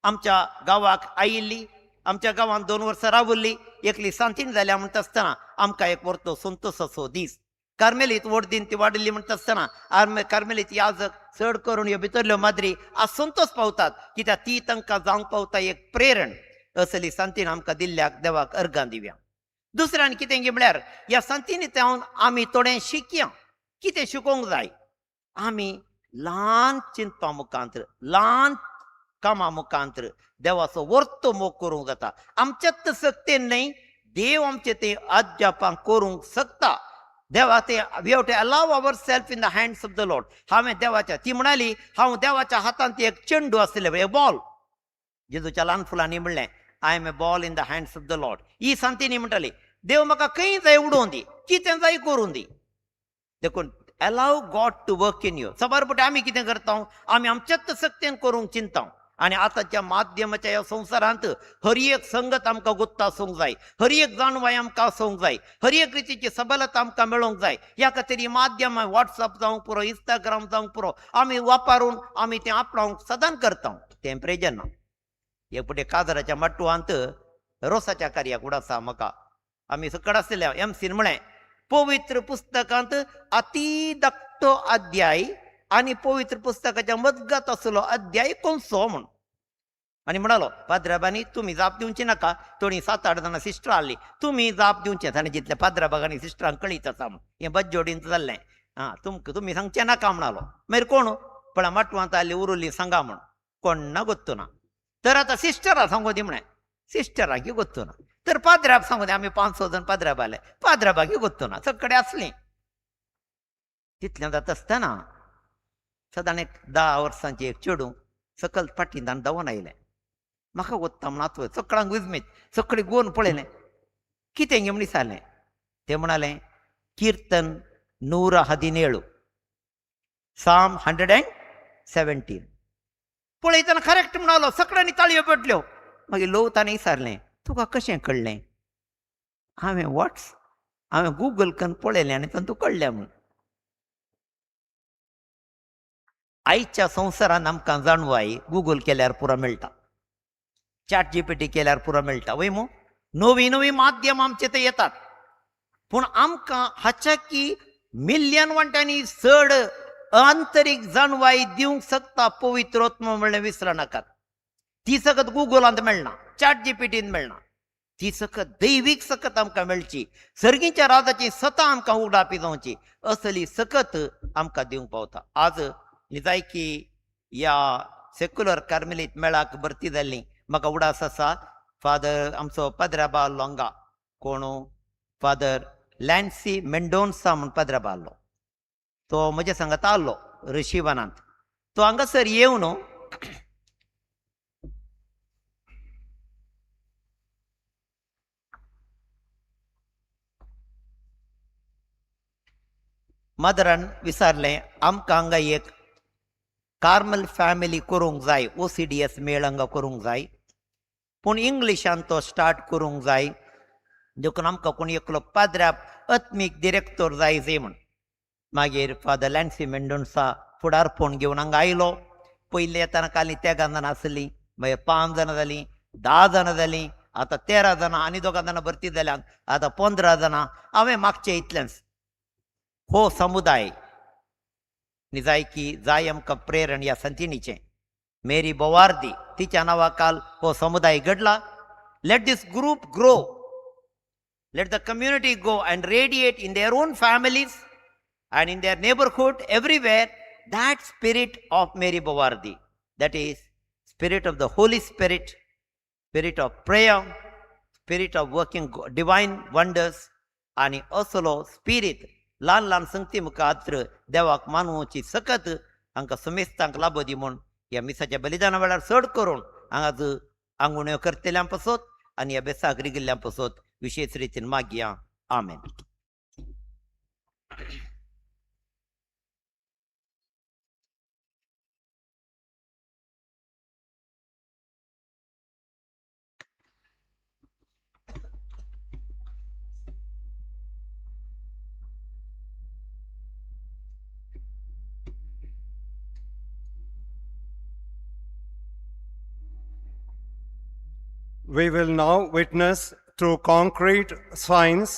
आमच्या गांवाक आयिल्ली, आमच्या गांवांत 2 वर्सां रावल्ली, एकली सांतीण जाल्या म्हणटा आसतना आमकां एक वर्तो संतोसाचो दीस. कार्मेलीत वडदीन ती वाडिल्ली म्हणटा आसतना कार्मेलीत याजक चड करून ह्यो भितरल्यो माद्री आज संतोष पावतात कित्याक ती तांकां जावंक पावता एक प्रेरण. असली सांतीण आमकां दिल्ल्याक देवाक अर्गां दिवया. दुसरें आनी कितें म्हळ्यार ह्या सांतीनी जावन आमी थोडें शिकया. कितें शिकोवंक जाय? आमी ल्हान चिंतपा मुखांत, ल्हान कामा मुखांत देवाचो वर्तो मोग करूंक जाता. आमच्याच सक्तेन न्हय, देव आमचे ते अध्यापां करूंक शकता. देवा ते we have to allow our self in the hands of the Lord. हांवें देवाच्या, ती म्हणाली हांव देवाच्या हातांत एक चेंडू आसलें, एक बॉल. जेजूच्या ल्हान फुलांनी म्हणलें I am a ball in the hands of the Lord. ही सांतीनी म्हणटाली देव म्हाका खंय जाय उडोवन दी, कितें जाय करून दी. देखून allow God to work in you. साबार पटे आमी कितें करता? आमी आमच्याच सक्तेन करूंक चिंता. आनी आतांच्या माध्यमाच्या ह्या संवसारांत हर एक संगत आमकां गुत्त आसूंक जाय, हर एक जाणवाय आमकां आसूंक जाय, हर एक रितीची सबलता आमकां मेळोवंक जाय. ह्या खातीर ही माध्यमां वॉट्सअप जावंक पुरो, इंस्टाग्राम जावंक पुरो, आमी वापरून आमी तें आपणावंक सदांच करता. तें प्रेजन ना. एक फुडें काजराच्या माटवांत रोसाच्या कार्याक उडासा म्हाका आमी सकड आसलेल्या एमसीन म्हळें पवित्र पुस्तकांत अति धाकटो अध्याय आनी पवित्र पुस्तकाच्या मदगात आसलो अध्याय कोणसो म्हूण. आनी म्हणालो पाद्राबांनी तुमी जाप दिवची नाका, थोडीं 7-8 जाणां सिस्टरां आसलीं, तुमी जाप दिवचें. ताणें जितले पाद्राबाग आनी सिस्टरांक कळीत आसा म्हूण हें बज्जोडींत जाल्लें. आं तुमकां तुमी सांगचें नाका म्हणालो. मागीर कोण पळय माटवांत आसली उरुल्ली सांगा म्हूण, कोण्णा गोत्तू ना. तर आतां सिस्टरां सांगू दी म्हळें, सिस्टरांकी गोत्तू ना. तर पाद्राब सांगू दी, आमी 5-6 जाण पाद्राब आसले, पाद्राबाकी गोत्तू ना, सगळे आसलीं. तितलें जाता आसतना सदां एक 10 वर्सांची एक चेडूं सकल फाटींतल्यान धांवून आयलें. म्हाका गोत्ता म्हण आतां सगळ्यांक विजमीत, सगळीं गोवन पळयलें कितें गे म्हण विचारलें. तें म्हणालें कीर्तन 117, साम 117. पळयतना करेक्ट म्हणालो, सगळ्यांनी ताळयो पेटल्यो. मागीर लोव ताणें विचारलें तुका कशें कळ्ळें? हांवें वॉट्स हांवें गुगल करून पळयलें आनी तातूंत कळ्ळें म्हूण. आयच्या संवसारान आमकां जाणवाय गुगल केल्यार पुरो मेळटा, चॅट जीपीटी केल्यार पुरो मेळटा, वय मू? नवीं नवीं माध्यम आमचे ते येतात, पूण आमकां हाच्या की मिलियन वांट्यांनी चड आंतरीक जाणवाय दिवंक शकता पवित्र आत्मो म्हणलें विसर नाकात. ती सकत गुगलांत मेळना, चॅट जीपीटींत मेळना, ती सकत दैवीक सकत आमकां मेळची, सर्गीच्या राजाची सतां आमकां उगडापी जावची, असली सकत आमकां दिवंक पावता. आज निजायकी ह्या सेक्युलर कार्मेलीत मेळाक भरती जाल्ली म्हाका उडास आसा. फादर आमचो पाद्राबा आसलो हांगा, कोण फादर लॅन्सी मेंडोन्सा म्हूण पाद्राबा आसलो, तो म्हज्या सांगात आसलो ऋषीवनांत. तो हांगासर येवन मदरान विचारलें आमकां हांगा एक कार्मल फॅमिली करूंक जाय, OCDS मेळ हांगा करूंक जाय, पूण इंग्लिशान तो स्टार्ट करूंक जाय, देखून आमकां कोण एकलो पाद्राब आत्मीक डिरेक्टर जाय जाय म्हूण. मागीर फादर लॅन्सी मेंडोन्सा फुडारपण घेवन हांगा आयलो. पयलीं येतना काली 3 जाणां आसलीं, मागीर 5 जाणां जालीं, 10 जाणां जालीं, आतां 13 जाणां आनी 2 जाणां भरती जाल्यान आतां 15 जाणां. हांवें मागचें इतलेंच, हो समुदाय निजायकी जाय आमकां प्रेरण ह्या संतिनीचें, मेरी बोवार्दी तिच्या नांवा काल हो समुदाय घडला. Let this group grow, let the community go and radiate in their own families and in their neighbourhood, everywhere that spirit of Mary Bawardi, that is spirit of the Holy Spirit, spirit of prayer, spirit of working divine wonders. आनी असलो स्पिरीत ल्हान ल्हान संगती मुखार देवाक मानवची सकत हांकां समेस्तांक लाबो दी म्हूण ह्या मिसाच्या बलिदाना वेळार चड करून हांगाच आंगुण्यो करतल्यां पासत आनी ह्या बेसाक रिगिल्ल्यां पासत विशेश रितीन मागया. आमेन. We will now witness through concrete signs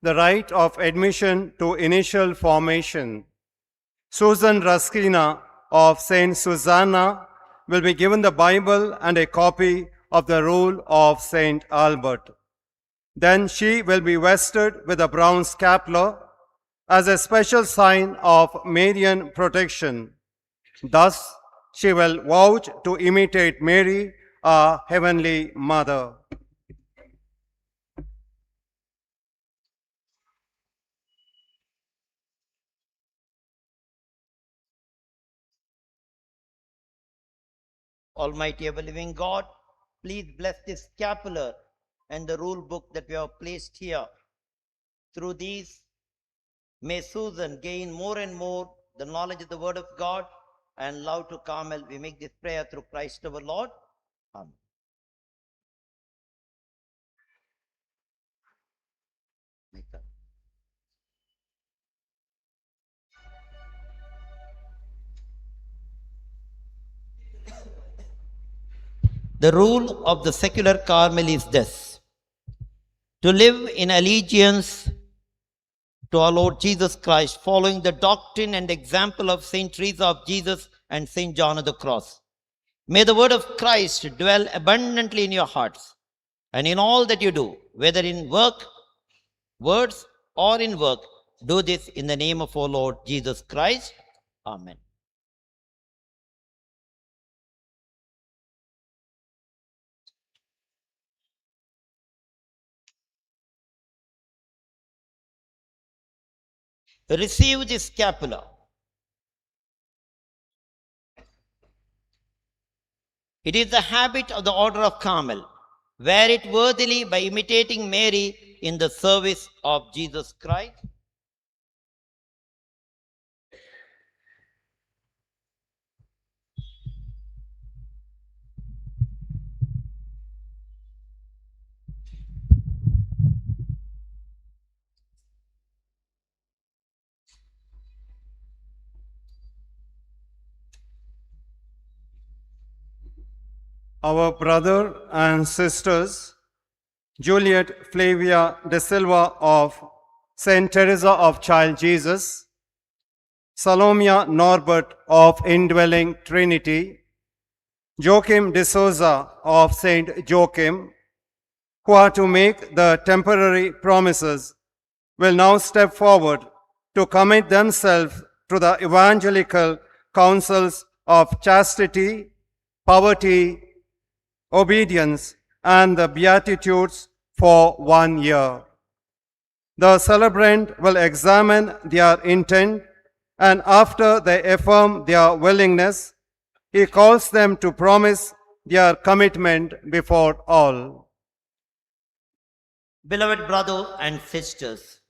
the rite of admission to initial formation. Susan Raskina of Saint Susanna will be given the Bible and a copy of the Rule of Saint Albert. Then she will be vested with a brown scapular as a special sign of Marian protection. Thus, she will vouch to imitate Mary, our Heavenly Mother. Almighty ever-living God, please bless this scapular and the rule book that we have placed here. Through these, may Susan gain more and more the knowledge of the Word of God and love to Carmel. We make this prayer through Christ our Lord. Amen. The rule of the secular Carmel is this: to live in allegiance to our Lord Jesus Christ, following the doctrine and example of Saint Teresa of Jesus and Saint John of the Cross. May the word of Christ dwell abundantly in your hearts and in all that you do, whether in work, words, or in work. Do this in the name of our Lord Jesus Christ. Amen. Receive this scapular. It is the habit of the Order of Carmel. Wear it worthily by imitating Mary in the service of Jesus Christ. Our brother and sisters, Juliet Flavia de Silva of Saint Teresa of Child Jesus, Salomia Norbert of Indwelling Trinity, Joachim de Souza of Saint Joachim, who are to make the temporary promises, will now step forward to commit themselves to the evangelical counsels of chastity, poverty, obedience, and the Beatitudes for 1 year. The celebrant will examine their intent, and after they affirm their willingness, he calls them to promise their commitment before all. Beloved brother and sisters,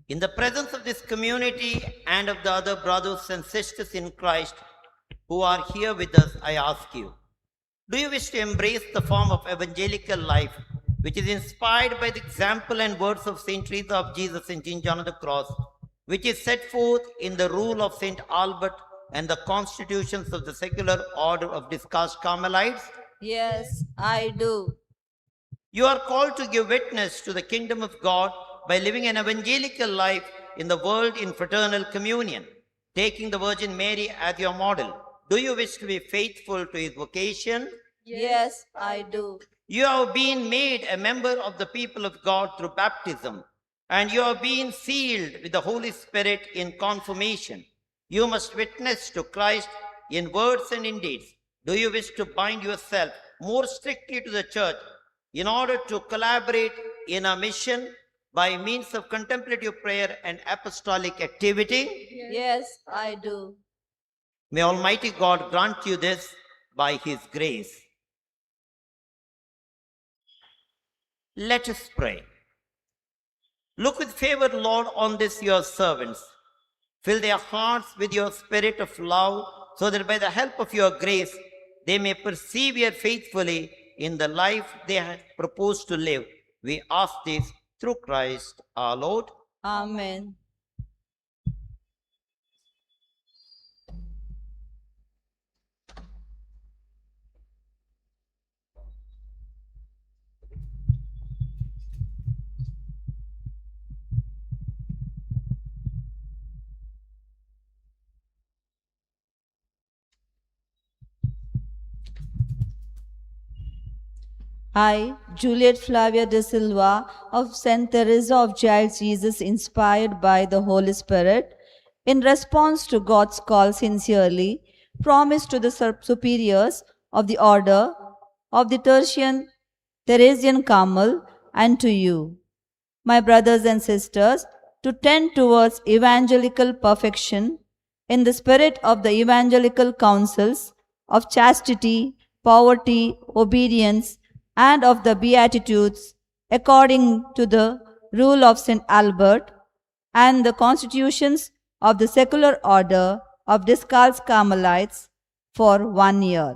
in the presence of this community and of the other brothers and sisters in Christ who are here with us, I ask you, do you wish to embrace the form of evangelical life which is inspired by the example and words of Saint Teresa of Jesus and Saint John of the Cross, which is set forth in the rule of Saint Albert and the constitutions of the secular order of Discalced Carmelites? Yes, I do. You are called to give witness to the kingdom of God by living an evangelical life in the world in fraternal communion, taking the Virgin Mary as your model. Do you wish to be faithful to his vocation? Yes, I do. You have been made a member of the people of God through baptism, and you have been sealed with the Holy Spirit in confirmation. You must witness to Christ in words and in deeds. Do you wish to bind yourself more strictly to the church in order to collaborate in a mission by means of contemplative prayer and apostolic activity? Yes, I do. May Almighty God grant you this by His grace. Let us pray. Look with favor, Lord, on this your servants. Fill their hearts with your spirit of love, so that by the help of your grace they may persevere faithfully in the life they have proposed to live. We ask this through Christ our Lord. Amen. I, Juliet Flavia de Silva of St. Teresa of Child Jesus, inspired by the Holy Spirit, in response to God's call sincerely, promise to the superiors of the order of the Tertian Theresian Carmel and to you, my brothers and sisters, to tend towards evangelical perfection in the spirit of the evangelical counsels of chastity, poverty, obedience, and of the Beatitudes, according to the rule of St. Albert and the constitutions of the secular order of Discalced Carmelites for 1 year.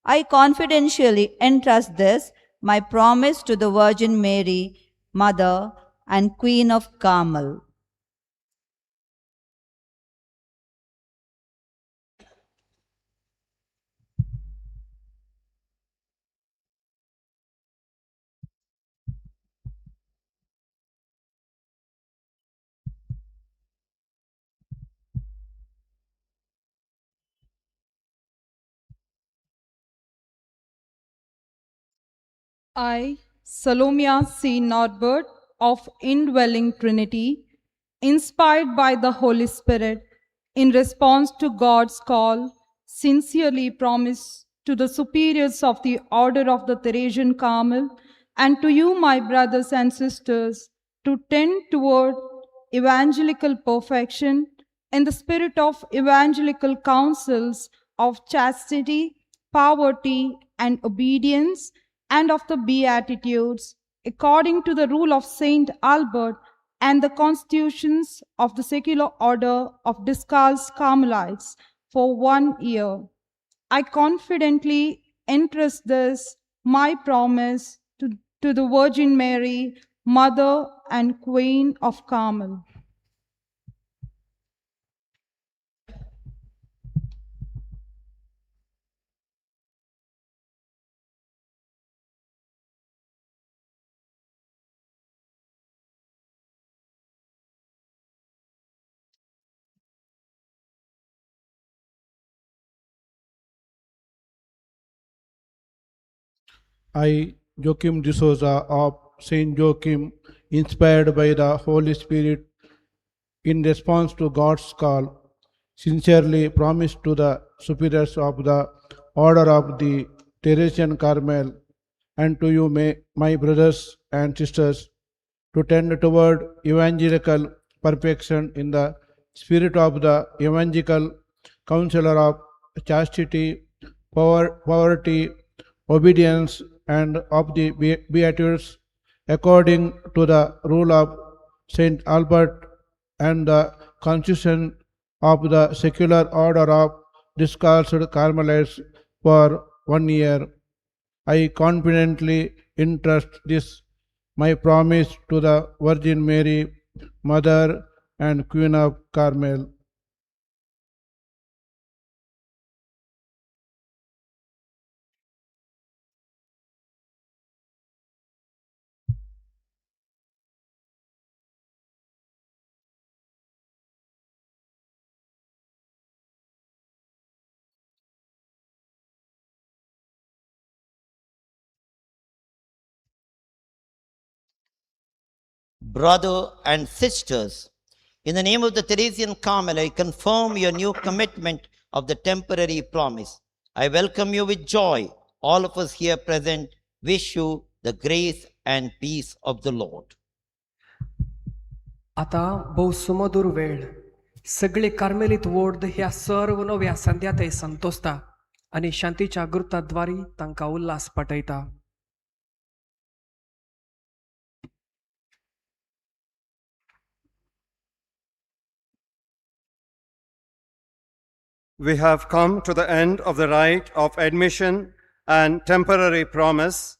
I confidentially entrust this, my promise, to the Virgin Mary, Mother and Queen of Carmel. I, Salomia C. Norbert of Indwelling Trinity, inspired by the Holy Spirit, in response to God's call, sincerely promise to the superiors of the Order of the Theresian Carmel and to you, my brothers and sisters, to tend toward evangelical perfection in the spirit of evangelical counsels of chastity, poverty, and obedience, and of the Beatitudes, according to the rule of Saint Albert and the constitutions of the secular order of Discalced Carmelites for 1 year. I confidently entrust this, my promise, to the Virgin Mary, Mother and Queen of Carmel. I, Joachim D'Souza of Saint Joachim, inspired by the Holy Spirit in response to God's call, sincerely promise to the superiors of the Order of the Theresian Carmel and to you, my brothers and sisters, to tend toward evangelical perfection in the spirit of the evangelical counselor of chastity, poverty, obedience, and of the Beatitudes, according to the rule of Saint Albert and the constitution of the secular order of Discalced Carmelites for 1 year. I confidently entrust this, my promise, to the Virgin Mary, Mother and Queen of Carmel. Brother and sisters, in the name of the Theresian Carmel, I confirm your new commitment of the temporary promise. I welcome you with joy. All of us here present wish you the grace and peace of the Lord. आतां भोव सुमधूर वेळ सगळे कार्मेलीत वोर्द ह्या सर्व नव्या संध्या संतोसता आनी शांतीच्या गुर्ताद्वारी तांकां Ulhas पाठयता. We have come to the end of the rite of admission and temporary promise.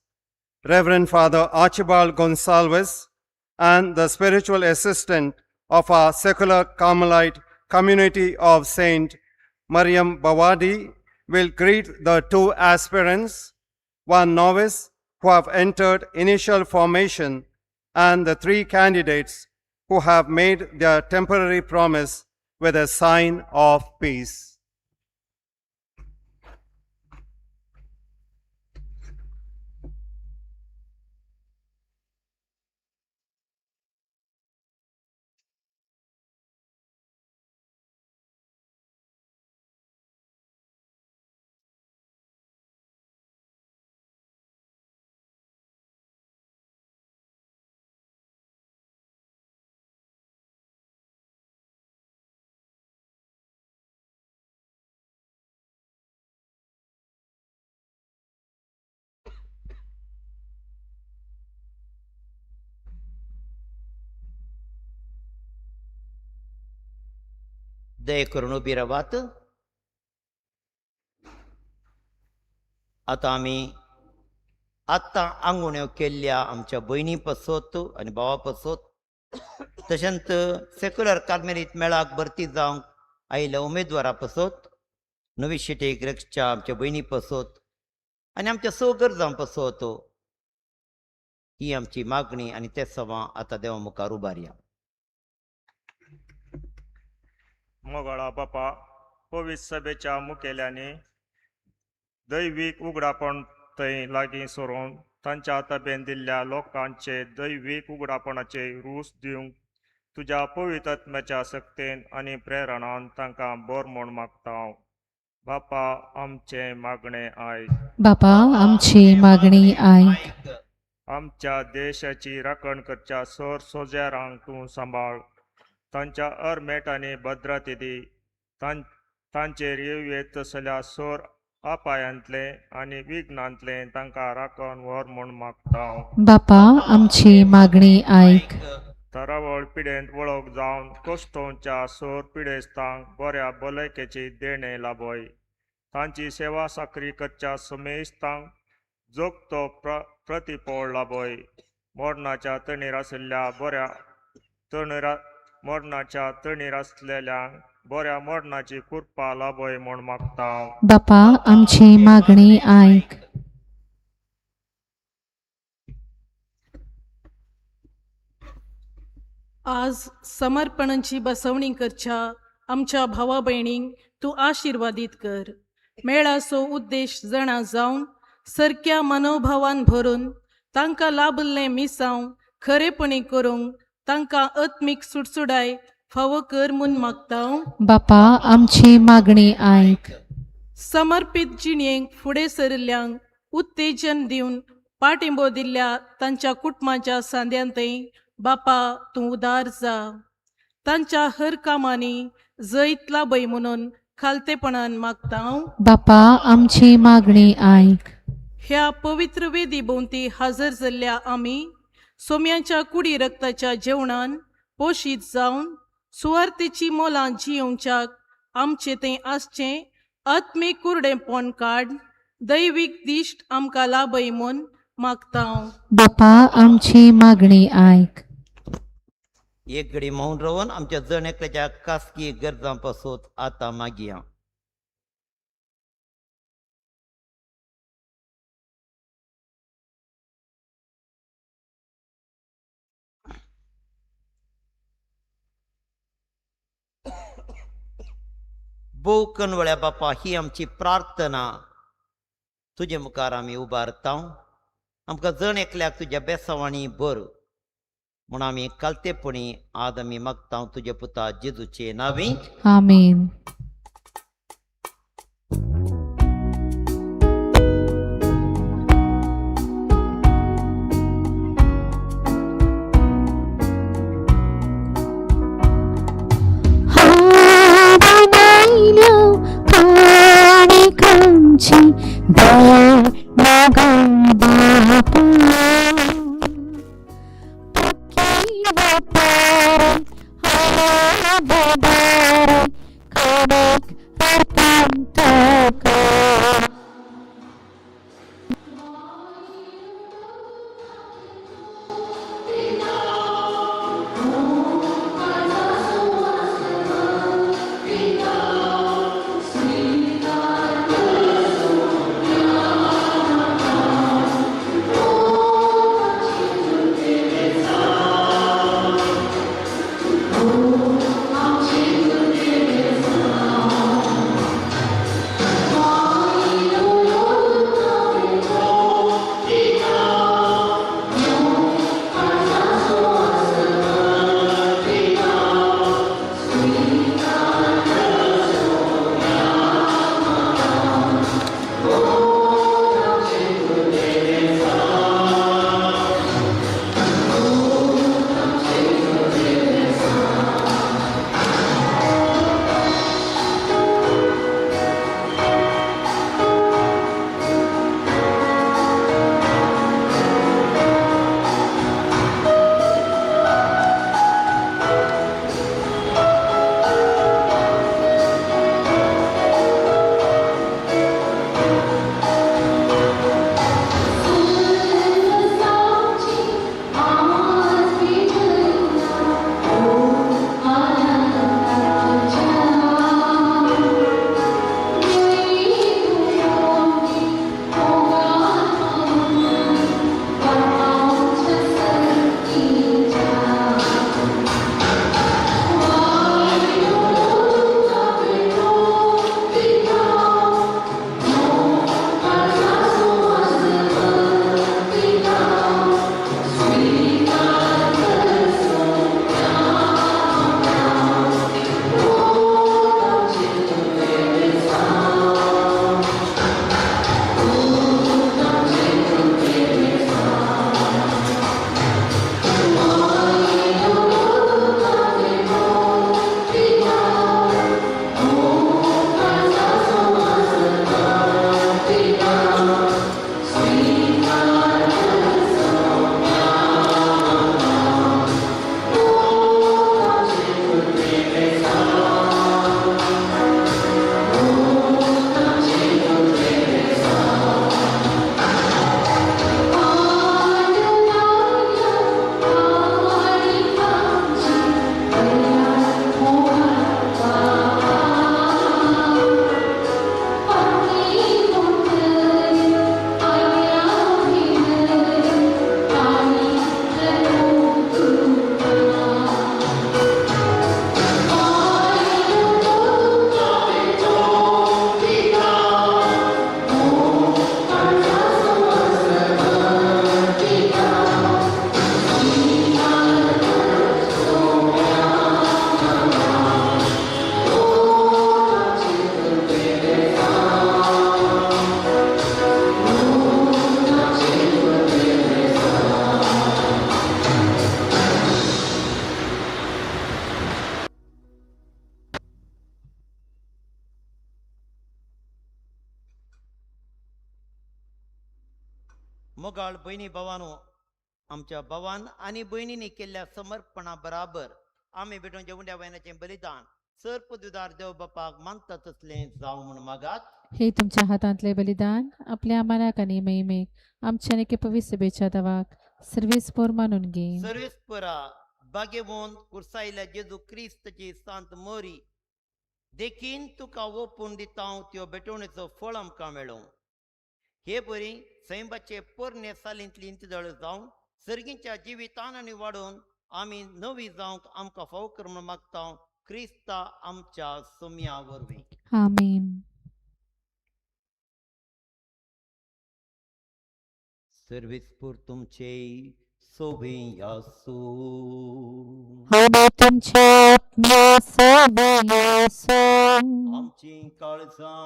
Reverend Father Archibald Gonsalves and the spiritual assistant of our secular Carmelite community of Saint Mariam Bawadi will greet the two aspirants, one novice who have entered initial formation and the three candidates who have made their temporary promise with a sign of peace. दया करून उबी रावात. आतां आमी आतां आंगुण्यो केल्ल्या आमच्या भयणी पासत आनी भावा पासत तशेंच सेक्युलर कार्मेलीत मेळाक भरती जावंक आयिल्ल्या उमेदवारा पासत, नवी शिटेक रक्षच्या आमच्या भयणी पासत आनी आमच्या स गरजां पासत ही आमची मागणी आनी ते सवां आतां देवा मुखार उबारया. मोगाळा बापा, पवित्र सभेच्या मुखेल्यांनी दैवीक उगडापण थंय लागीं सरून तांच्या ताबेन दिल्ल्या लोकांचे दैवीक उगडापणाचे रूस दिवंक तुज्या पवित्र सक्तेन आनी प्रेरणान तांकां बर म्हूण मागता. बापा आमचें मागणें आयक. बापा आमची मागणी आयक. आमच्या देशाची राखण करच्या सर सोज्यारांक तूं सांबाळ. तांच्या अरमेटांनी भद्रते दी. तांचेर येवयेत तसल्या सोर अपायांतलें आनी विघ्नांतलें तांकां राखण व्हर म्हूण मागता. बापा आमची मागणी आयक. तरावळ पिडेंत वळख जावन कोश्टोंच्या सोर पिडेस्तांक बऱ्या भलायकेची देणें लाभय. तांची सेवा साकरी करच्या समेस्तांक जोगतो प्रतिपोळ लाभय. मरणाच्या तणीर आशिल्ल्या बऱ्या तणीर मरणाच्या तणीर आसलेल्यांक बऱ्या मरणाची कृपा लाभय म्हूण मागता. बापा आमची मागणी आयक. आज समर्पणाची बसवणी करच्या आमच्या भावा भयणींक तूं आशिर्वादीत कर. मेळाचो उद्देश जाणा जावन सारक्या मनोभावान भरून तांकां लाभल्लें मिसांव खरेपणी करूंक तांकां आत्मीक सुडसुडाय फावो कर म्हूण मागता. बापा आमची मागणी आयक. समर्पीत जिणेक फुडें सरिल्ल्यांक उत्तेजन दिवन पाठिंबो दिल्ल्या तांच्या कुटुंबाच्या सांद्यांतय बापा तूं उदार जा. तांच्या हर कामांनी जैत लाभय म्हणून खालतेपणान मागता. बापा आमची मागणी आयक. ह्या पवित्र वेदी भोंवती हजर जाल्ल्या आमी सोम्याच्या कुडी रक्ताच्या जेवणान पोशीत जावन सुवार्थेची मोलां जियोवच्याक आमचें तें आसचें आत्मीक कुरडेंपण काड दैवीक दिश्ट आमकां लाभय म्हूण मागता. बापा आमची मागणी आयक. एक घडी मौन रावन आमच्या जण एकल्याच्या खासगी गरजां पासून आतां मागया. भोव कनवळ्या बापा, ही आमची प्रार्थना तुजे मुखार आमी उबारता. आमकां जण एकल्याक तुज्या बेसावांनी बर म्हूण आमी कालतेपणी आज आमी मागता तुज्या पुता जेजूचे नांवी. आमेन. दया नागा बापा पक्की वापर हाबदार कडक अर्पण तुका. मोगाळ भयणी भावानो, आमच्या भावान आनी भयणींनी केल्ल्या समर्पणा बराबर आमी भेटून जेवंड्या वयनाचें बलिदान सर पदवीदार देव बापाक मानता तसलें जावं म्हूण मागात. हे तुमच्या हातांतले बलिदान आपल्या मनाक आनी महिमेक आमच्या एके पवित्र सभेच्या दवाक सर्वेस्पोर मानून घे. सर्वेस्परा बागेवोन कुर्सायल्या जेजू क्रिस्तची सांत मोरी देखीन तुका ओपून दिता त्यो भेटवणेचो फळ आमकां मेळूं. हे बरी सैंबाचे पोरणे सालींतली इंतजळ जावन सर्गींच्या जिवितान आनी वाडोवन आमी नवी जावंक आमकां फावो कर म्हूण मागता क्रिस्ता आमच्या सोम्या वरवीं. आमेन. सर्वेस्पोर तुमचे सोबी आसूं. आनी तुमचे आत्म्या सोबी आसूं. आमची काळजां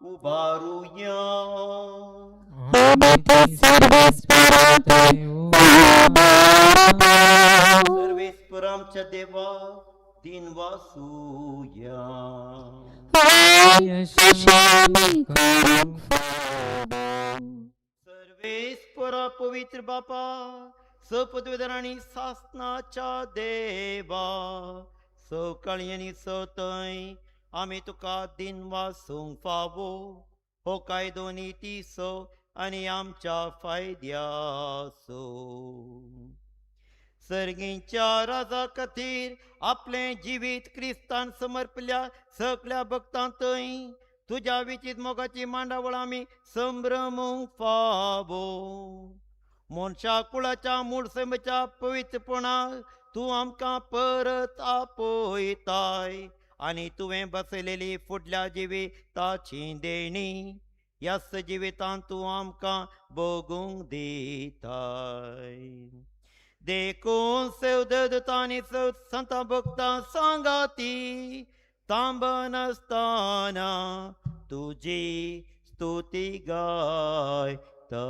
उबारुया. आमी ती सर्वेस्परांत उबारता. सर्वेस्पर आमच्या देवा दिन वासूया. सर्वेस्परा पवित्र बापा सपदवेदर आनी सासनाच्या देवा सकाळी आनी सतय आमी तुका दिन वासूंक फावो हो कायदो नितीचो आनी आमच्या फायद्याचो. सर्गींच्या राजा खातीर आपलें जिवीत क्रिस्तान समर्पल्या सगळ्या भक्तां थंय तुज्या विचीत मोगाची मांडावळ आमी संभ्रमूंक फावो. मनशा कुळाच्या मूळ सैमाच्या पवित्रपणाक तूं आमकां परत आपयताय आनी तुवें बसयलेली फुडल्या जिविताची देणी ह्याच जिवितांत तूं आमकां भोगूंक दिताय. देखून सेवदूत आनी संतां भक्तां सांगाती तांबनासतना तुजी स्तुती गायता.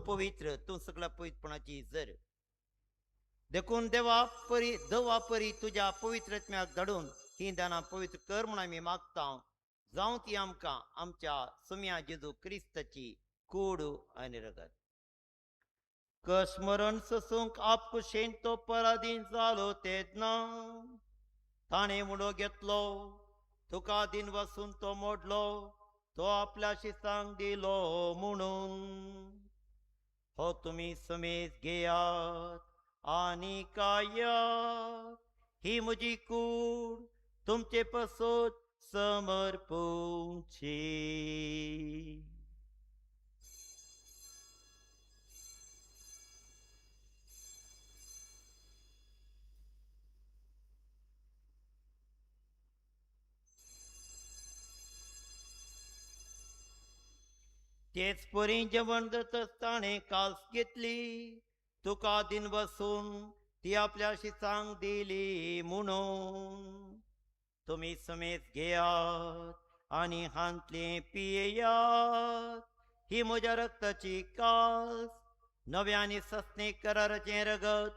पवित्र तूं सगळ्या पवित्रपणाची जर देखून देवा परी दवा परी तुज्या पवित्र आत्म्याक धाडून ही दानां पवित्र कर म्हूण आमी मागता. जावं ती आमकां आमच्या सुम्या जेजू क्रिस्ताची कूड आनी रगत. कस्मरण ससूंक आपकुशेन तो पराधीन जालो तेन्ना ताणें उडो घेतलो तुका दिन वसून तो मोडलो तो आपल्या शिसांक दिलो म्हणून. हो तुमी समेज घेयात आनी कायात ही म्हजी कूड तुमचे पासत समर्पूची. तेच परी जेवण जातच ताणें कास घेतली तुका दिन बसून ती आपल्या शिसांक दिली म्हणून. तुमी समेज घेयात आनी हांतलें पियेयात ही म्हज्या रक्ताची कास नव्या आनी सस्नी कराराचें रगत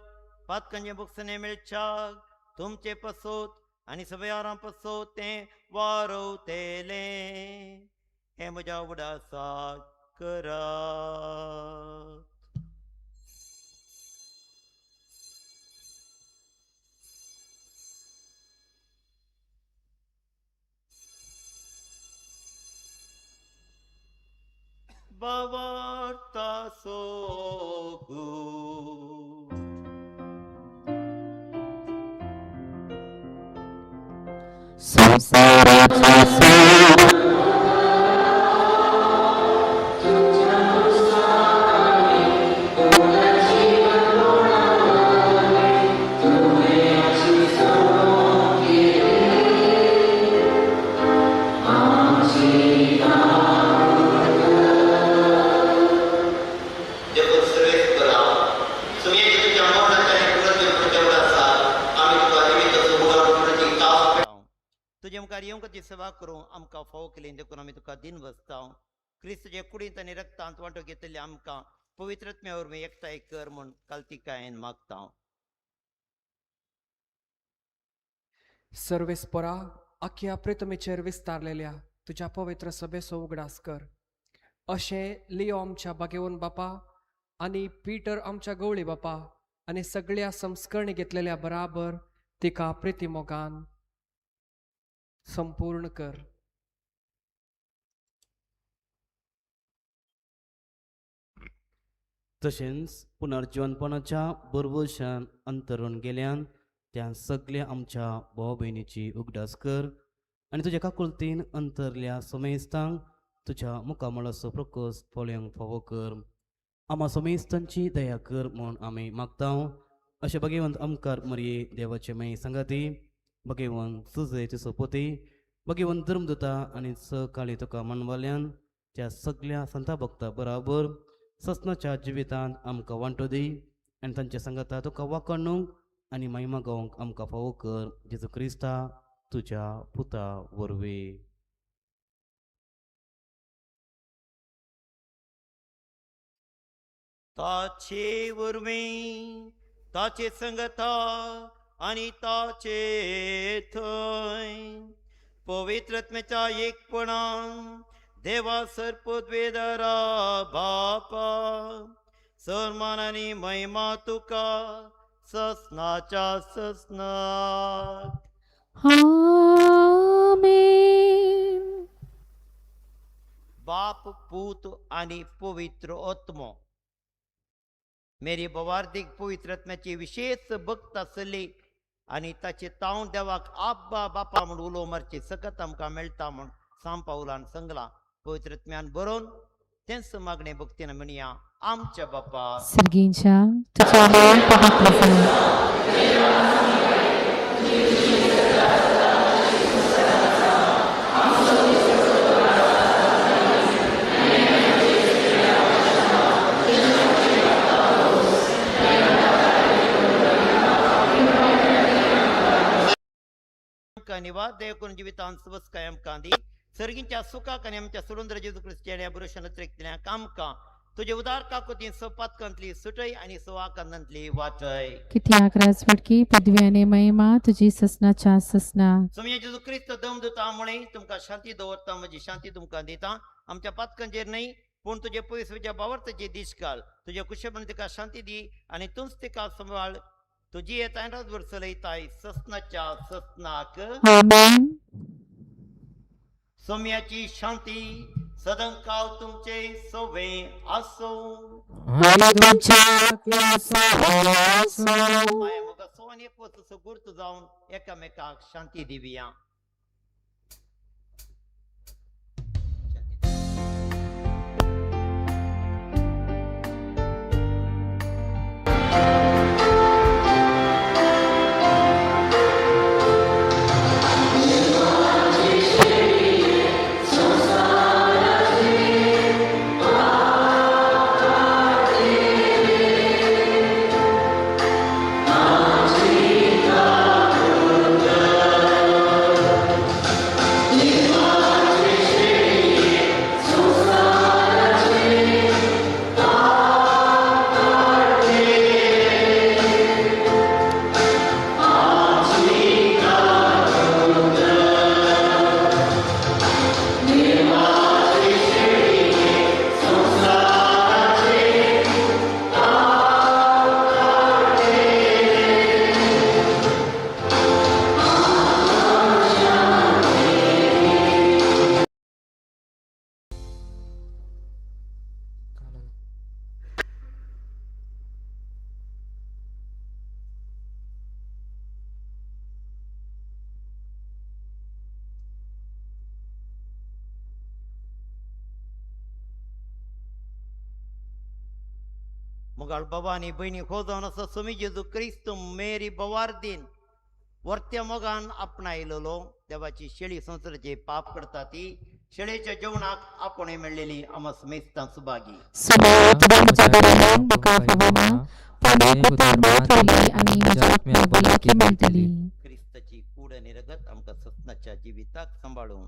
पातकांचें बुकसणें मेळच्याक तुमचे पासत आनी सगळ्यां पासत तें वारवतेलें. हें म्हज्या उडासाक करात. भावार्था सोगूट. संवसाराच्या सोड देखून सर्वेस्परा, सुमयेच्या तुज्या मरणाच्या आनी पुनरुत्थानाच्या उडासाक आमी तुका जिविताचो उगडास करची तास मेळटा. तुजे मुखार येवंक ती सेवा करूं आमकां फावो केली देखून आमी तुका दिन बसता. क्रिस्तचे कुडींत आनी रक्तांत वांटो घेतले आमकां पवित्रत्म्या वरवीं एकठांय कर म्हूण कालतिकायेन मागता. सर्वेस्परा, आख्या प्रितमेचेर विस्तारलेल्या तुज्या पवित्र सभेचो उगडास कर. अशें लियो आमच्या बागेवन बापा आनी पीटर आमच्या गवळी बापा आनी सगळ्या संस्करणी घेतलेल्या बराबर तिका प्रितीमोगान संपूर्ण कर. तशेंच पुनर्जिवनपणाच्या बरबशान अंतरून गेल्यान त्या सगल्या आमच्या भाव भयणीची उगडास कर आनी तुज्या काकुळतीन अंतरल्या समेस्तांक तुज्या मुखामळाचो प्रकोस पळोवंक फावो कर. आमा समेस्तांची दया कर म्हूण आमी मागता. अशें भगवंत आमकार मरये देवाचे माई सांगाती, भगवंत सुजयचे सोपोती, भगवंत धर्मदुता आनी सकाळी तुका मानवाल्यान त्या सगल्या संता भक्ता बराबर ससनाच्या जिवितांत आमकां वांटो दी आनी तांच्या सांगाता तुका वाखाणूंक आनी महिमा गावंक आमकां फावो कर. जेजू क्रिस्ता तुज्या पुता वरवीं. ताचे वरवीं, ताचे संगता आनी ताचे थंय पवित्रत्मेच्या एकपणान देवा सर्पद्वेदरा बापा, सन्मान आनी महिमा तुका ससनाच्या ससनाक. आमेन. बाप, पूत आनी पवित्र आत्मो. मेरी बवार्दीक पवित्रत्म्याची विशेष भक्त आसली आनी ताचे तावन देवाक आब्बा बापा म्हूण उलो मारची सकत आमकां मेळटा म्हूण सांग पावलान सांगलां. पवित्रत्म्यान बरोवन तेंच मागणें भक्तीन म्हणया, आमच्या बापा सर्गींच्या, तुझें नांव पवित्र जावं. आमकां निवार दया करून जिवितांत सुबसकाय आमकां दी. सर्गींच्या सुखाक आनी आमच्या सुरुंद्र जेजू क्रिस्त्याच्या पुरुशान त्रेकतल्यांक आमकां तुजे उदार काकुतीन सोपातकांतली सुटय आनी सुवाकांतली वाटय. कित्याक राजवटकी, पदवी आनी महिमा तुजी ससनाच्या ससना. सोमया जेजू क्रिस्त दम दिता मुळे तुमकां शांती दवरता, म्हजी शांती तुमकां दिता. आमच्या पातकांचेर न्हय पूण तुजे पयसुच्या बावर्ताची दीस घाल. तुज्या कुशेपण तिका शांती दी आनी तूंच तिका सांबाळ. तुजी येताय रातभर चलयताय ससनाच्या ससनाक. आमेन. सोम्याची शांती सदांकाल तुमचे सोवे आसूं. आनी तुमच्या आत्म्या सह आसूं. माया मोगा सोन एक वस्तूचो गुर्त जावन एकामेकाक शांती दिवया. मोगाळ बाबा आनी भयणी हो जावन आसा स्वामी जेजू क्रिस्त मेरी बवार्दीन वर्त्या मोगान आपणायलेलो देवाची शेळी संवसाराचे पाप करता ती शेळेच्या जेवणाक आपोवणें मेळ्ळेली आमा समेस्तां सुभागी. सुबह तुवें म्हज्या घरांत म्हाका फावना, पूण एक उतर मात उलय आनी म्हज्या आत्म्याक भलायकी मेळटली. क्रिस्ताची कूड आनी रगत आमकां सपनाच्या जिविताक सांबाळूं.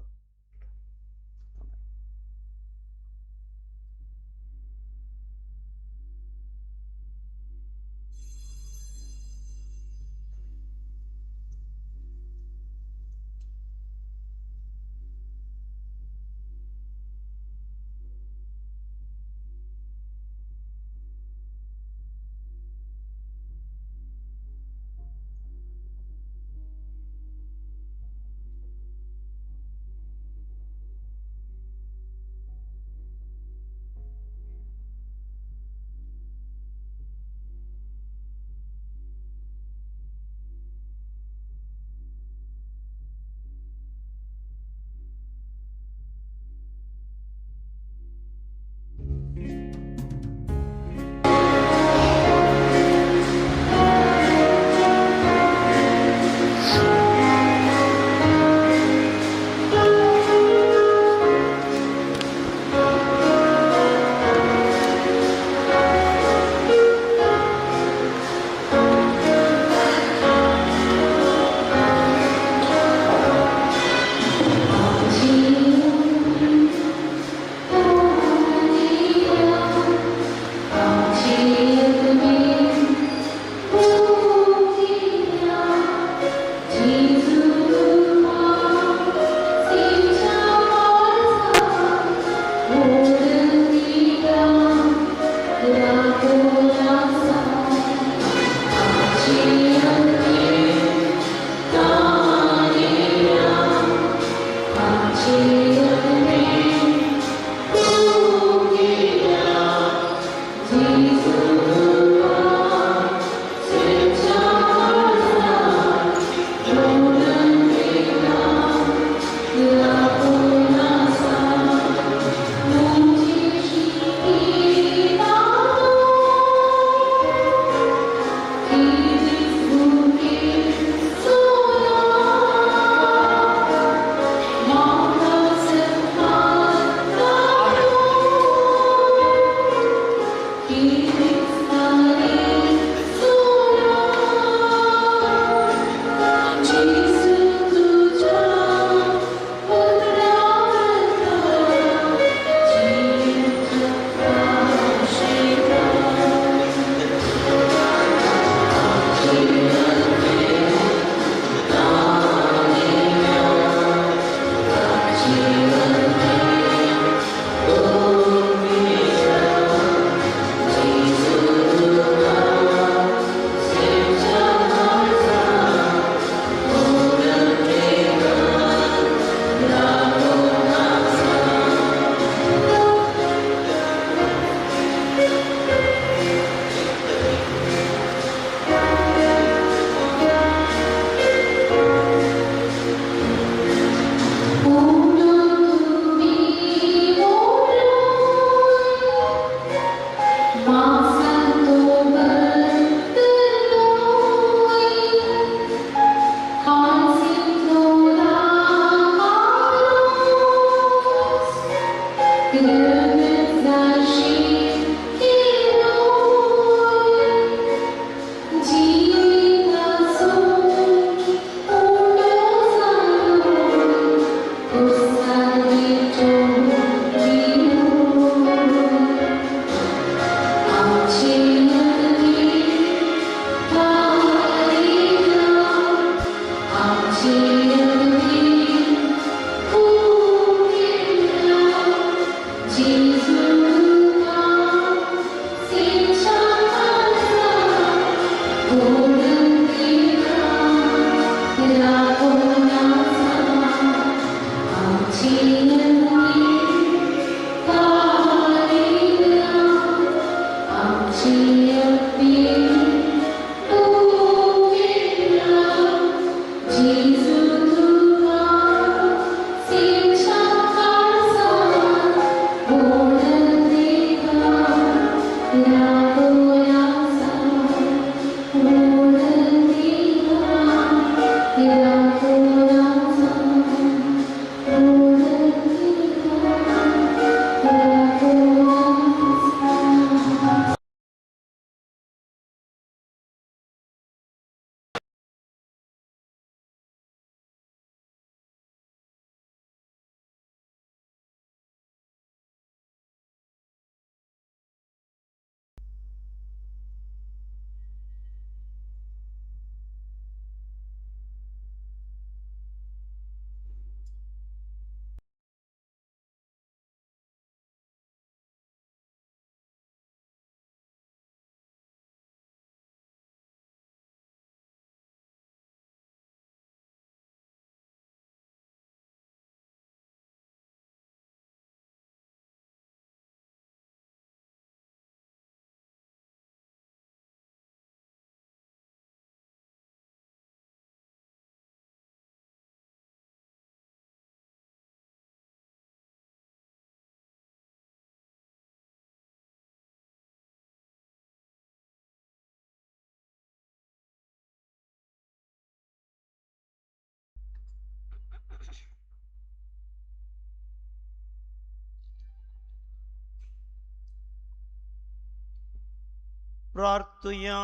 प्रार्थुया.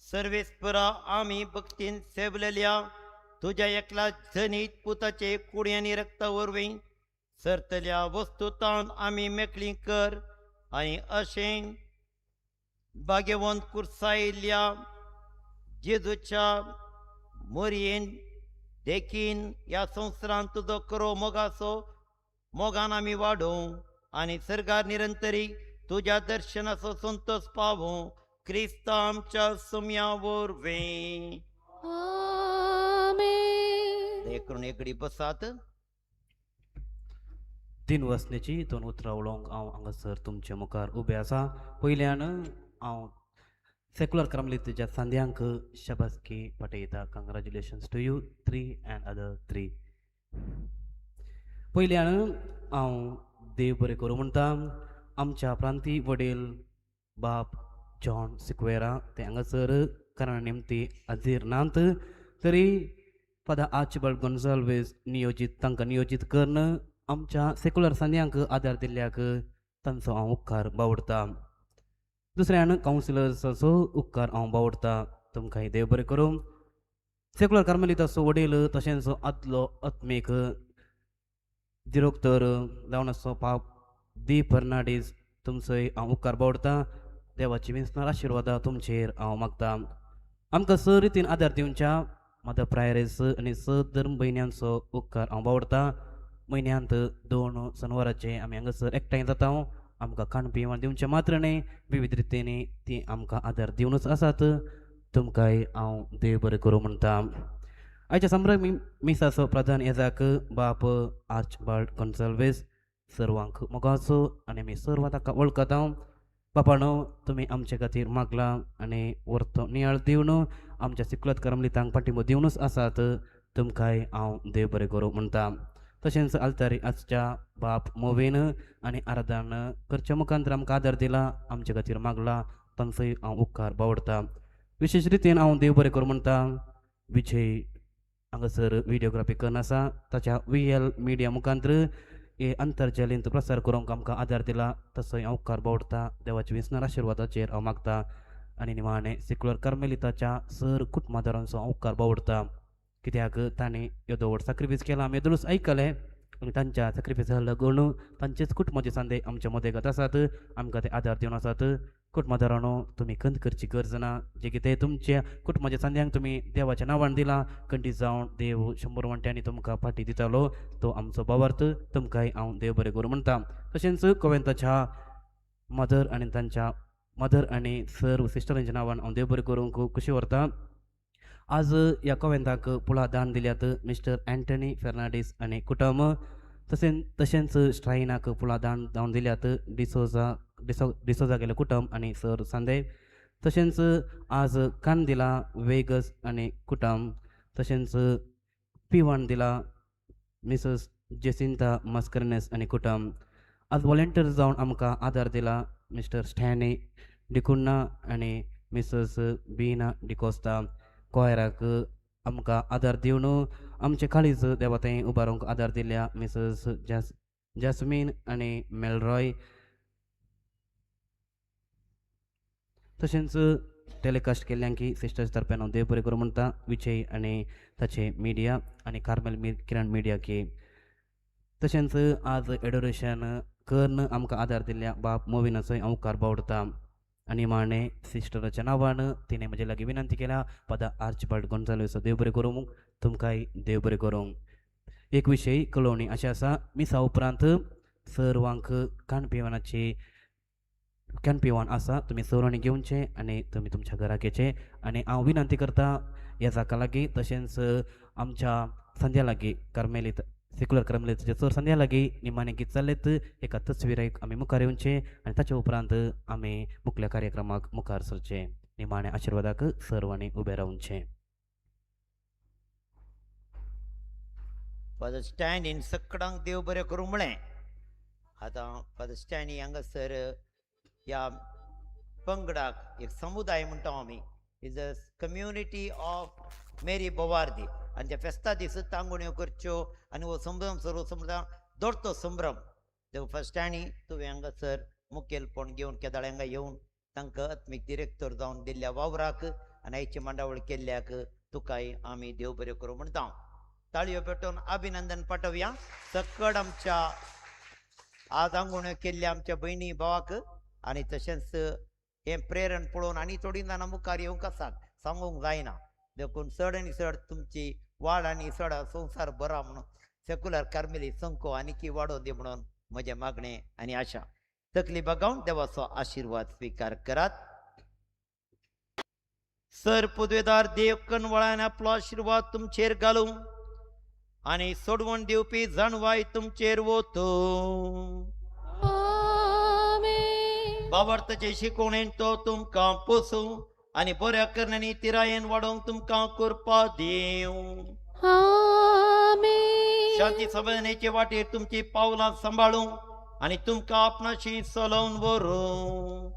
सर्वेस्परा आमी भक्तीन सेवलेल्या तुज्या एकला जनीत पुताचे कुडी आनी रक्ता वरवीं सरतल्या वस्तुतान आमी मेकळी कर आनी अशें भाग्यवंत कुर्सायिल्ल्या जेजूच्या मोरयेन देखीन ह्या संवसारांत तुजो करो मोगाचो मोगान आमी वाडोवं आनी सर्गार निरंतरी तुज्या दर्शनाचो संतोष पावूं क्रिस्त आमच्या सुम्या वरवीं. करून एकडी बसात. तीन वसनेची दोन उतरां उलोवंक हांव हांगासर तुमचे मुखार उबें आसा. पयल्यान हांव सेक्युलर कार्मेलीताच्या सांद्यांक शाबासकी पाठयता. Congratulations to you three and other three. पयल्यान हांव देव बरें करूं म्हणटा आमच्या प्रांती वडील बाप जॉन सिक्वेरा ते हांगासर कारणा निमती हाजीर नात तरी फादर आर्चिबाल्ड गोन्साल्वीस नियोजीत तांकां नियोजीत करून आमच्या सेक्युलर सांद्यांक आदार दिल्ल्याक तांचो हांव उपकार बावडटा. दुसऱ्यान कावन्सिलर्साचो उपकार हांव बावडटा. तुमकांय देव बरें करूं. सेक्युलर कार्मेलिताचो वडील तशेंच आदलो आत्मीक दिरोक्तर जावन आसचो पाप दी फर्नांडीस तुमचोय हांव उपकार बावडटा. देवाची विंचणार आशिर्वादा तुमचेर हांव मागता. आमकां स रितीन आदार दिवच्या मदर प्रायरेस आनी स धर्म भयण्यांचो उपकार हांव बावडटा. म्हयन्यांत 2 सनवाराचे आमी हांगासर एकठांय जाता. आमकां खाण पिवण दिवचें मात्र न्हय विविध रितींनी ती आमकां आदार दिवनूच आसात. तुमकांय हांव देव बरें करूं म्हणटा. आयच्या संभ्रम मिसाचो प्रधान येजाक बाप आर्चबाल्ड गोन्साल्वीस सर्वांक मोगाचो आनी आमी सर्वां ताका वळखता. बापानो तुमी आमचे खातीर मागलां आनी वर्तो नियाळ दिवन आमच्या सिकलत कार्मेलितांक पाठिंबो दिवनूच आसात. तुमकांय हांव देव बरें करूं म्हणटा. तशेंच आल्तारी आजच्या बाप मोवेन आनी आराधन करच्या मुखांतर आमकां आदार दिला आमचे खातीर मागला तांचोय हांव उपकार बावडटा. विशेश रितीन हांव देव बरें करूं म्हणटा विजय हांगासर व्हिडियोग्राफी करून आसा ताच्या VL media मुखांतर हे आंतरजालींत प्रसार करूंक आमकां आदार दिला तसोय हांव उपकार बावडटा. देवाची विंचणार आशिर्वादाचेर हांव मागता आनी निमाणें सेक्युलर कार्मेलिताच्या सर कुटुंबादारांचो हांव उपकार बावडटा. कित्याक तांणी येदो व्हड सॅक्रिफायस केला आमी येदोळूच आयकलें आनी तांच्या सॅक्रिफायसा लागून तांचेच कुटुंबाचे सांदे आमच्या मदेगात आसात आमकां ते आदार दिवन आसात. कुटुंबादारांनो तुमी खंत करची गरज ना. जे कितें तुमच्या कुटुंबाच्या सांद्यांक तुमी देवाच्या नांवान दिलां खंडीत जावन देव 100 वांट्यांनी तुमकां फाटी दितालो तो आमचो भावार्थ. तुमकांय हांव देव बरें करूं म्हणटा. तशेंच कोवेंताच्या मदर आनी तांच्या मदर आनी सर सिस्टरांच्या नांवान हांव देव बरें करूंक खुशी व्हरता. आज ह्या कोवेंताक पुळा दान दिल्यात मिस्टर अँटनी फेर्नांडीस आनी कुटुंब तशेंच तशेंच स्ट्रायनाक पुळा दान जावन दिल्यात डिसोजा डिसोजा गेले कुटुंब आनी सर सांदे. तशेंच आज कान दिला वेगस आनी कुटुंब तशेंच पिवान दिला मिसेस जेसिंता मास्करनेस आनी कुटुंब. आज वॉलंटियर जावन आमकां आदार दिला मिस्टर स्टॅनी डिकुन्ना आनी मिसेस बीना डिकोस्ता. क्वायराक आमकां आदार दिवन आमचे काळीज देवाथंय उबारूंक आदार दिल्या मिसेस जॅस्मीन आनी मेलरॉय. तशेंच टेलिकास्ट केल्ल्यांकी सिस्टर्स तर्फेन हांव देव बरें करूं म्हणटा विजय आनी ताचे मिडिया आनी कार्मेल किरण मिडिया की. तशेंच आज एडोरेशन करून आमकां आदार दिल्ल्या बाप मोविनाचोय हांव उपकार बावडटा. आनी माणे सिस्टराच्या नांवान तिणें म्हजे लागीं विनंती केल्या फादर आर्चबाल्ड गोन्साल्वीस देव बरें करूं तुमकांय देव बरें करूं. एक विशय कळोवणी अशें आसा मिसा उपरांत सर्वांक खाण पिवणाची can पिवन आसा तुमी सर्वांनी घेवचें आनी तुमी तुमच्या घराक येचें. आनी हांव विनंती करता ह्या जाका लागीं तशेंच आमच्या संध्या लागीं कार्मेलीत सेक्युलर कार्मेलीताचे चड संध्या लागीं निमाणें गीत चल्लेत एका तस्वीरेक आमी मुखार येवचें आनी ताचे उपरांत आमी मुखल्या कार्यक्रमाक मुखार सरचें. निमाणे आशिर्वादाक सर्वांनी उबें रावचें. फादर स्टॅनीन सकडांक देव बरें करूं म्हळें. आतां फादर स्टॅनी हांगासर ह्या पंगडाक एक समुदाय म्हणटा आमी is a community of Mary Bawardi आनी त्या फेस्ता दीस तांगुण्यो करच्यो आनी हो संभ्रम सर्व संभ्रम दोडतो संभ्रम देव फर्स्ट स्टॅनी तुवें हांगासर मुखेलपण घेवन केदाळ हांगा येवन तांकां आत्मीक डिरेक्टर जावन दिल्ल्या वावराक आनी आयची मांडावळ केल्ल्याक तुकाय आमी देव बरें करूं म्हणटा. ताळयो पेटोवन अभिनंदन पाठोवया सकड आमच्या आज आंगोवण्यो केल्ल्या आमच्या भयणी भावाक आनी तशेंच हें प्रेरण पळोवन आनी थोडीं जाणां मुखार येवंक आसात सांगूंक जायना देखून चड आनी चड तुमची वाड आनी चड संवसार बरा म्हणून सेक्युलर कार्मेली संको आनीकी वाडोवन दी म्हणून म्हजें मागणें आनी आशा. तकली बागावन देवाचो आशिर्वाद स्विकार करात. सर पदवेदार देव कनवळान आपलो आशिर्वाद तुमचेर घालूं आनी सोडवण दिवपी जाणवाय तुमचेर वतो. बाबार्थाचे शिकवणेन तो तुमकां पोसूं आनी बऱ्या करण्यांनी तिरायेन वाडोवंक तुमकां करपा दिवं. शांती समाधानाचे वाटेर तुमची पावलां सांबाळूं आनी तुमकां आपणाशी चलोवन व्हरूं.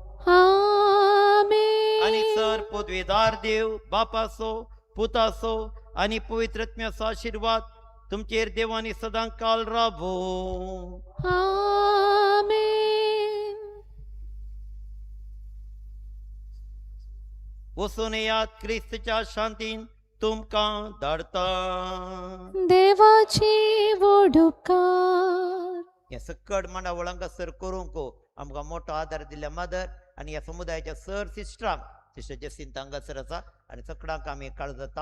आनी सर पदवेदार देव बापाचो पुताचो आनी पवित्र आत्म्याचो आशिर्वाद तुमचेर देवानी सदां काल रावूं. वचून येयात क्रिस्तच्या शांतीन तुमकां धाडता. देवाची वोडुपकार. हे सकड मांडावळ हांगासर करूंक आमकां मोठो आदार दिल्ल्या मदर आनी ह्या समुदायाच्या सर सिस्टरांक सिस्टर जसिंत हांगासर आसा आनी सगळ्यांक आमी काळजांत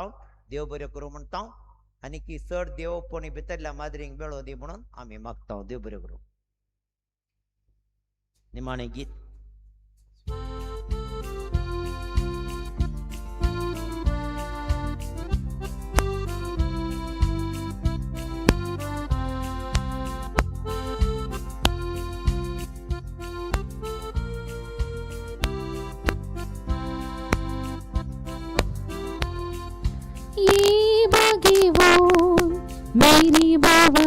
देव बरें करूं म्हणटा आनी की चड देवपणी भितरल्या माद्रींक मेळोवं दी म्हणून आमी मागता. देव बरें करूं. निमाणें गीत. ये बागी वो मेरी बाबा।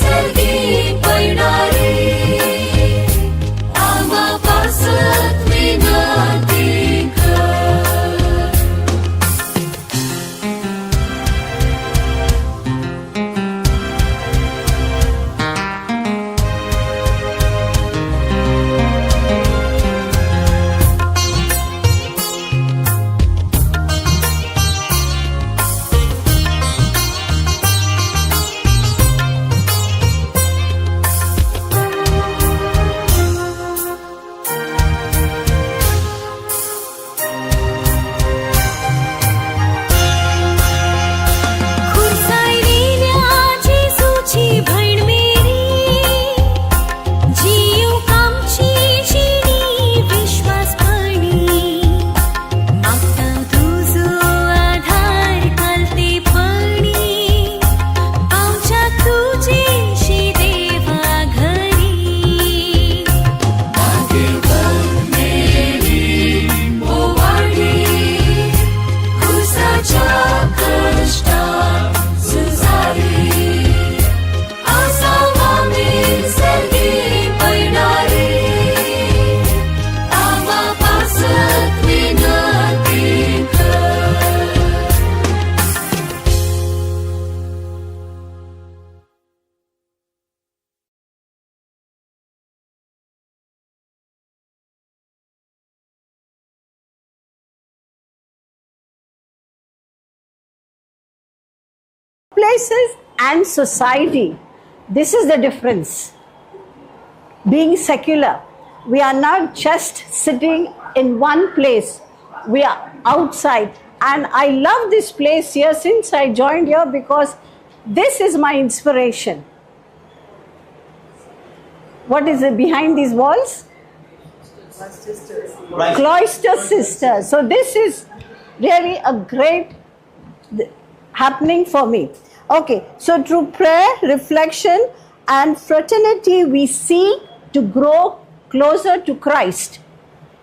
सर्गी पयणारी आमा पासत विनंती कर. खुरसायलेल्या जेजूची भयण मेरी, जियूंक आमची जिणी विश्वासपणी, मागता तुजो आधार कालतेपणी, पावच्याक तुजेशी देवा घरी. मेरी ओवाळी खुर्साच्या कश्टात झुजारी, आसावामेर सर्गी पयणारी आमा पासत विनंती कर. Places and society. This is the difference. Being secular, we are not just sitting in one place, we are outside. And I love this place here since I joined here because this is my inspiration. What is it behind these walls? Cloister Sisters. So this is really a great happening for me. Okay, so through prayer, reflection, and fraternity, we seek to grow closer to Christ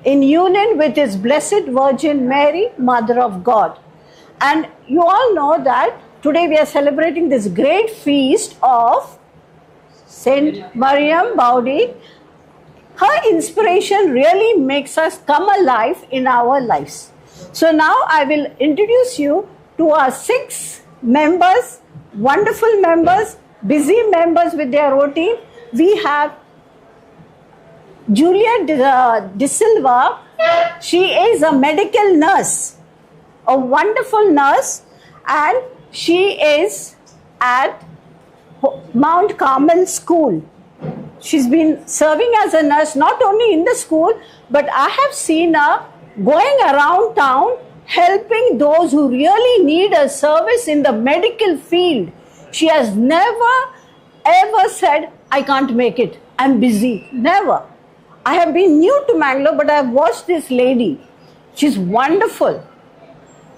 in union with His Blessed Virgin Mary, Mother of God. And you all know that today we are celebrating this great feast of Saint Mariam Baouardy. Her inspiration really makes us come alive in our lives. So now I will introduce you to our 6 members, wonderful members, busy members with their routine. We have Julia De Silva. She is a medical nurse, a wonderful nurse, and she is at Mount Carmel School. She's been serving as a nurse not only in the school, but I have seen her going around town helping those who really need a service in the medical field. She has never ever said, I can't make it, I'm busy. Never. I have been new to Mangalore, but I have watched this lady. She's wonderful.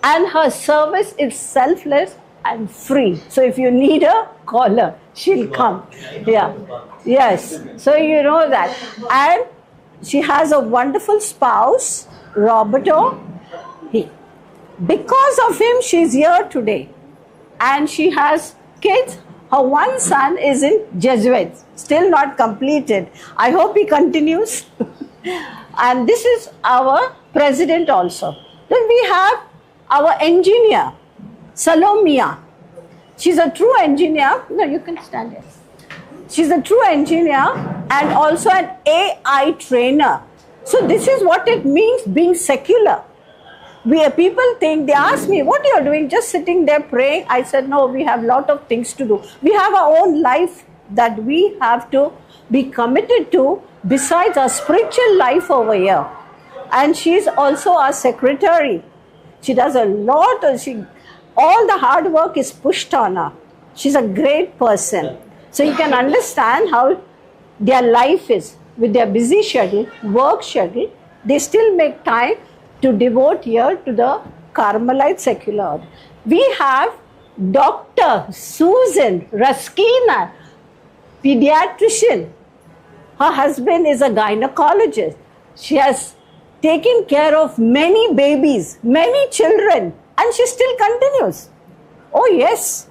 And her service is selfless and free. So if you need her, call her. She'll come. Yeah. Yes. So you know that. And she has a wonderful spouse, Roberto. Because of him, she's here today. And she has kids. Her one son is in Jesuit, still not completed. I hope he continues. And this is our president also. Then we have our engineer, Salomia. She's a true engineer. No, you can stand here. She's a true engineer and also an AI trainer. So this is what it means being secular. We people think, they ask me, what you are doing? Just sitting there praying. I said, no, we have a lot of things to do. We have our own life that we have to be committed to besides our spiritual life over here. And she's also our secretary. She does a lot. All the hard work is pushed on her. She's a great person. So you can understand how their life is. With their busy schedule, work schedule, they still make time to devote here to the Carmelite secular order. We have Dr. Susan Raskina, pediatrician. Her husband is a gynecologist. She has taken care of many babies, many children, and she still continues. Oh yes.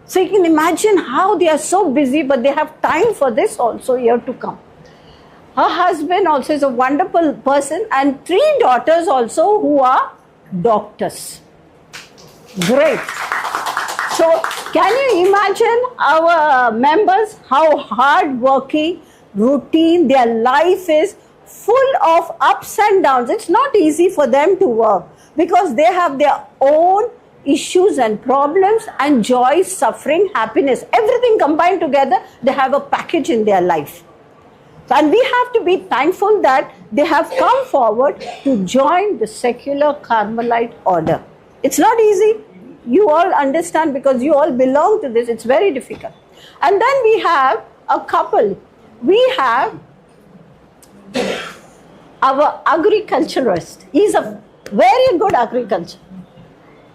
So you can imagine how they are so busy, but they have time for this also here to come. Her husband also is a wonderful person, and 3 daughters also who are doctors. Great. So can you imagine our members, how hard-working, routine their life is, full of ups and downs. It's not easy for them to work because they have their own issues and problems and joy, suffering, happiness, everything combined together, they have a package in their life. And we have to be thankful that they have come forward to join the secular Carmelite order. It's not easy. You all understand because you all belong to this. It's very difficult. And then we have a couple. We have our agriculturist. He's a very good agriculturist.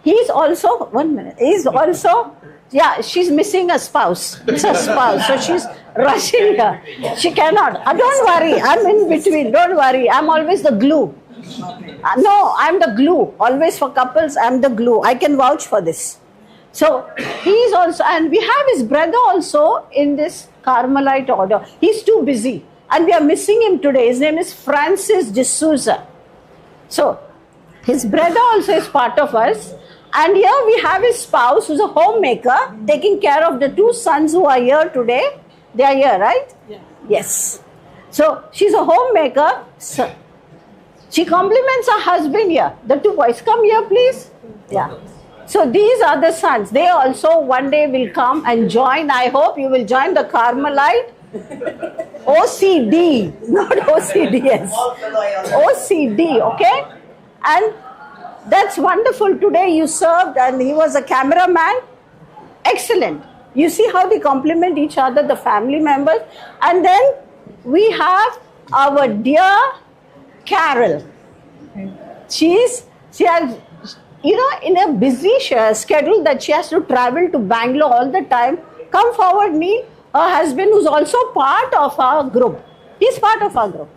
He's also, 1 minute, he's also, yeah, she's missing a spouse. It's a spouse, so she's rushing her. She cannot. Don't worry, I'm in between. Don't worry, I'm always the glue. No, I'm the glue. Always for couples, I'm the glue. I can vouch for this. So he's also, and we have his brother also in this Carmelite order. He's too busy, and we are missing him today. His name is Francis D'Souza. So his brother also is part of us. And here we have his spouse, who's a homemaker, taking care of the 2 sons who are here today. They are here, right? Yeah. Yes. So she's a homemaker. So she compliments her husband here. The 2 boys, come here, please. Yeah. So these are the sons. They also one day will come and join. I hope you will join the Carmelite OCD, not OCDS. OCD, okay? And that's wonderful. Today you served and he was a cameraman. Excellent. You see how they complement each other, the family members. And then we have our dear Carol. She has, you know, in a busy schedule that she has to travel to Bangalore all the time. Come forward, Neil, her husband, who's also part of our group. He's part of our group.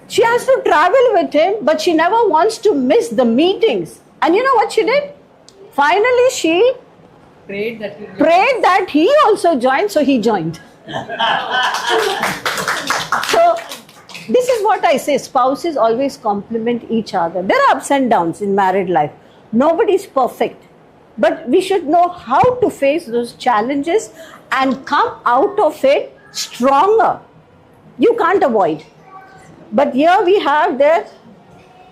She has to travel with him, but she never wants to miss the meetings. And you know what she did? Finally, she prayed that he also joined, so he joined. So this is what I say, spouses always complement each other. There are ups and downs in married life. Nobody's perfect. But we should know how to face those challenges and come out of it stronger. You can't avoid. But here we have the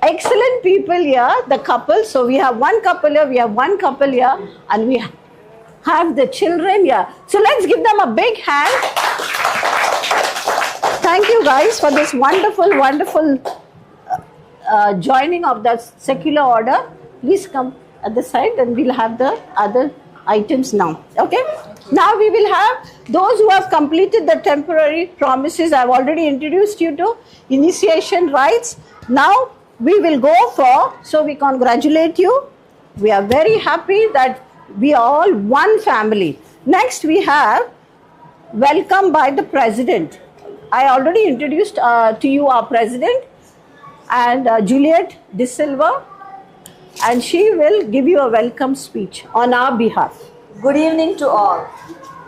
excellent people here, the couple. So we have one couple here, we have one couple here, and we have the children here. So let's give them a big hand. Thank you guys for this wonderful, wonderful joining of the secular order. Please come at the side and we'll have the other items now. Okay? Now we will have those who have completed the temporary promises. I've already introduced you to initiation rites. Now we will go for, so we congratulate you. We are very happy that we are all one family. Next we have welcome by the president. I already introduced to you our president and Juliet De Silva, and she will give you a welcome speech on our behalf. Good evening to all.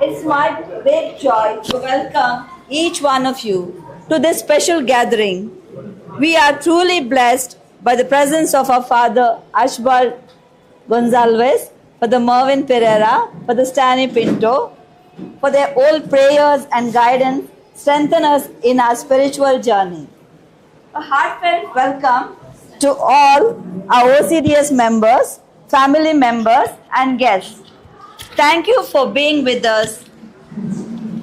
It's my great joy to welcome each one of you to this special gathering. We are truly blessed by the presence of our father, Ashbal Gonzalez, Father Mervyn Pereira, Father Stanley Pinto, for their old prayers and guidance strengthen us in our spiritual journey. A heartfelt welcome to all our OCDS members, family members, and guests. Thank you for being with us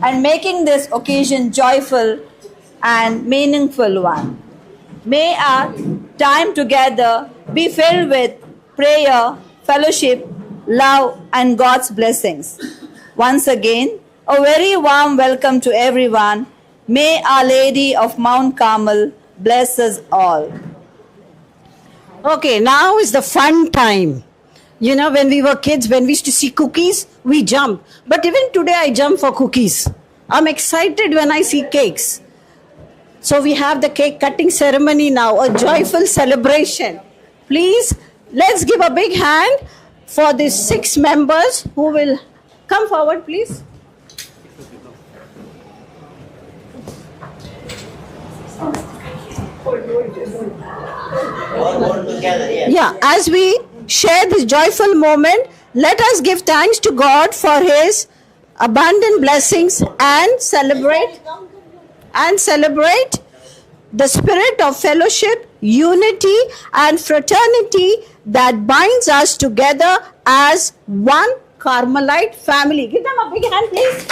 and making this occasion joyful and meaningful one. May our time together be filled with prayer, fellowship, love, and God's blessings. Once again, a very warm welcome to everyone. May Our Lady of Mount Carmel bless us all. Okay, now is the fun time. You know, when we were kids, when we used to see cookies, we jump. But even today, I jump for cookies. I'm excited when I see cakes. So we have the cake cutting ceremony now, a joyful celebration. Please, let's give a big hand for the 6 members who will Come forward, please. Yeah, as we share this joyful moment, let us give thanks to God for His abundant blessings and celebrate the spirit of fellowship, unity, and fraternity that binds us together as one Carmelite family. Give them a big hand, please.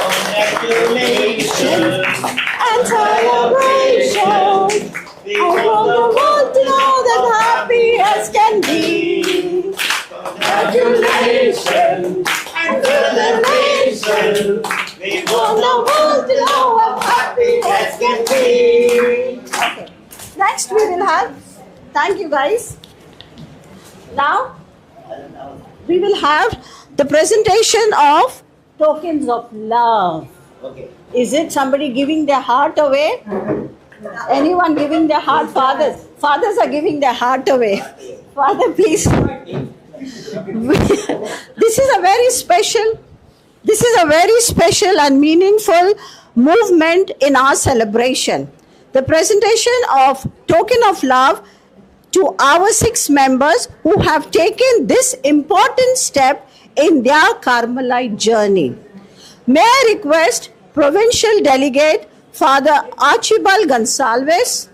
Congratulations and celebration. I want the world to know that happy as can be. Congratulations and celebration. We want the world to know how happy as can be. Okay. Next we will have, thank you guys. Now we will have the presentation of tokens of love. Okay. Is it somebody giving their heart away? Anyone giving their heart? Fathers. Fathers are giving their heart away. Father, please. This is a very special and meaningful movement in our celebration. The presentation of token of love to our 6 members who have taken this important step in their Carmelite journey. May I request Provincial Delegate Father Archibald Gonsalves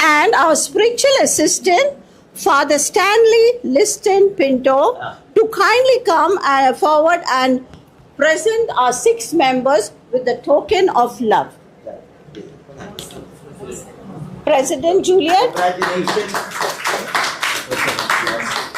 and our spiritual assistant Father Stanley Liston Pinto to kindly come forward and present our 6 members with the token of love. President Juliet. Congratulations.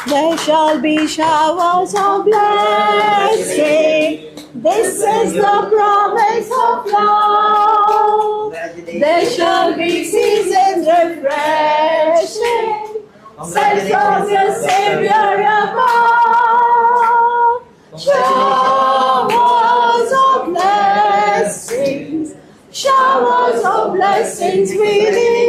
There shall be showers of blessing. This is the promise of love. There shall be seasons refreshing, sent from the Savior above. Showers of blessings, showers of blessings we need.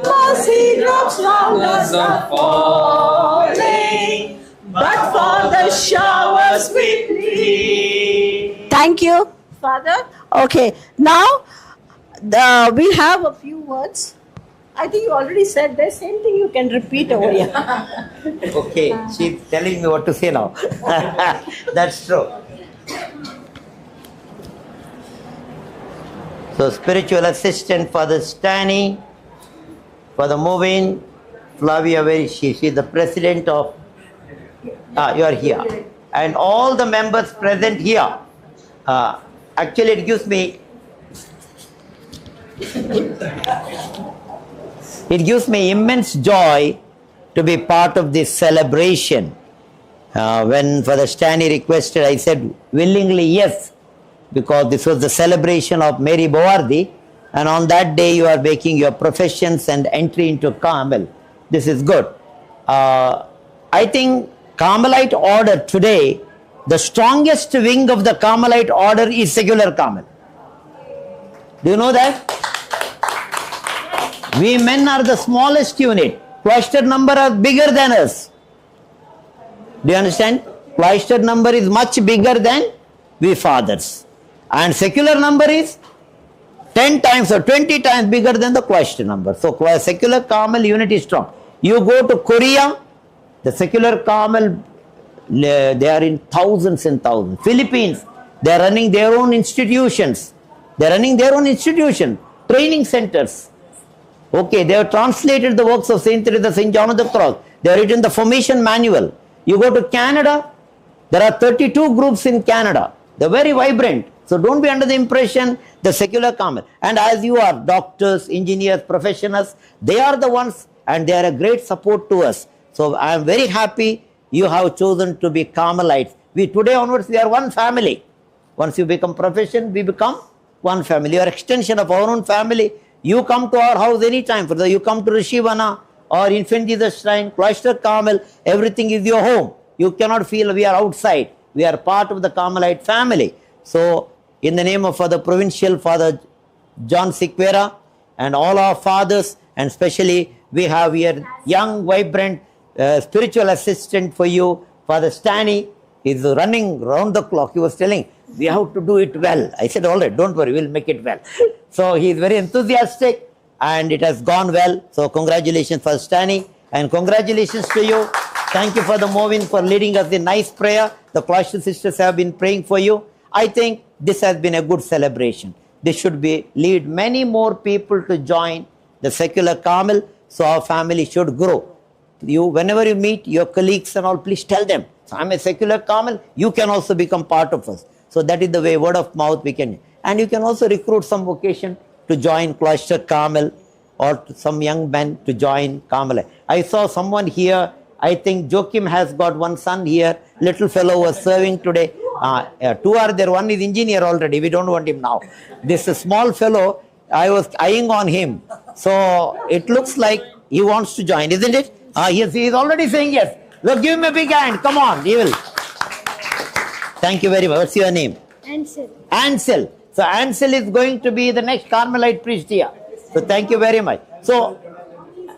Mercy drops round us are falling, but for the showers we plead. Thank you, Father. Okay, now we have a few words. I think you already said the same thing. You can repeat over here. Okay, she's telling me what to say now. That's true. So, spiritual assistant Father Stani, Father Movin, Flavia, where is she? She's the president of. You are here, and all the members present here. Actually, it gives me immense joy to be part of this celebration. When Father Stani requested, I said willingly yes, because this was the celebration of Mary Bawardi, and on that day you are making your professions and entry into Carmel. This is good. I think Carmelite order today, the strongest wing of the Carmelite order is secular Carmel. Do you know that? We men are the smallest unit. Cloister number are bigger than us. Do you understand? Cloister number is much bigger than we fathers. And secular number is 10 times or 20 times bigger than the cloister number. So secular Carmel unit is strong. You go to Korea, the secular Carmel, they are in thousands and thousands. Philippines, they are running their own institutions. They are running their own institution, training centers. Okay, they have translated the works of Saint Teresa, Saint John of the Cross. They have written the formation manual. You go to Canada, there are 32 groups in Canada. They are very vibrant. So don't be under the impression the secular Carmel. And as you are doctors, engineers, professionals, they are the ones and they are a great support to us. So I am very happy you have chosen to be Carmelites. We today onwards, we are one family. Once you become profession, we become one family. You are extension of our own family. You come to our house anytime. For the, you come to Rishivana or Infant Jesus Shrine, Cloister Carmel, everything is your home. You cannot feel we are outside. We are part of the Carmelite family. So, in the name of Father Provincial, Father John Sequeira, and all our fathers, and especially we have here young, vibrant spiritual assistant for you, Father Stani, is running round the clock. He was telling, we have to do it well. I said, all right, don't worry, we'll make it well. So he is very enthusiastic and it has gone well. So congratulations, Father Stani, and congratulations to you. Thank you, Father Movin, for leading us in nice prayer. The Cloister Sisters have been praying for you. I think this has been a good celebration. This should be lead many more people to join the secular Carmel, so our family should grow. You, whenever you meet your colleagues and all, please tell them, so I'm a secular Carmel, you can also become part of us. So that is the way, word of mouth we can. And you can also recruit some vocation to join Cloister Carmel or some young men to join Carmel. I saw someone here, I think Joachim has got one son here, little fellow was serving today. Two are there, one is engineer already, we don't want him now. This small fellow, I was eyeing on him. So it looks like he wants to join, isn't it? Yes, he is already saying yes. Look, give him a big hand, come on, he will. Thank you very much. What's your name? Ansel. Ansel. So Ansel is going to be the next Carmelite priest here. So thank you very much. So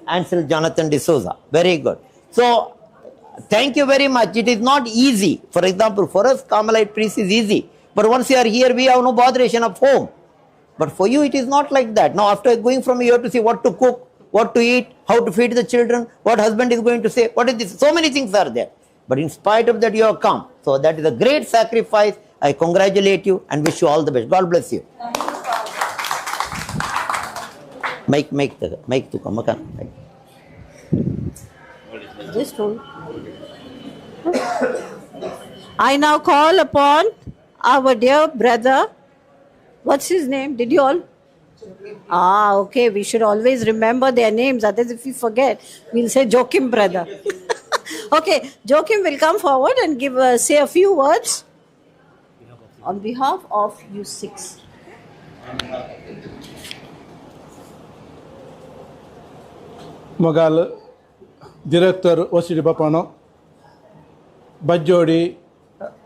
Ansel Jonathan D'Souza. Very good. So thank you very much. It is not easy. For example, for us, Carmelite priest is easy. But once you are here, we have no botheration of home. But for you, it is not like that. Now, after going from here to see what to cook, what to eat, how to feed the children, what husband is going to say, what is this? So many things are there. But in spite of that, you have come. So that is a great sacrifice. I congratulate you and wish you all the best. God bless you. Mike, Mike, to come. Just hold. I now call upon our dear brother. What's his name? Did you all? Ah, okay. We should always remember their names. Otherwise, if we forget, we'll say Joachim brother. Okay, Joachim will come forward and give say a few words on behalf of you six. Mogal, Director OCD Bapano, Bajjodi,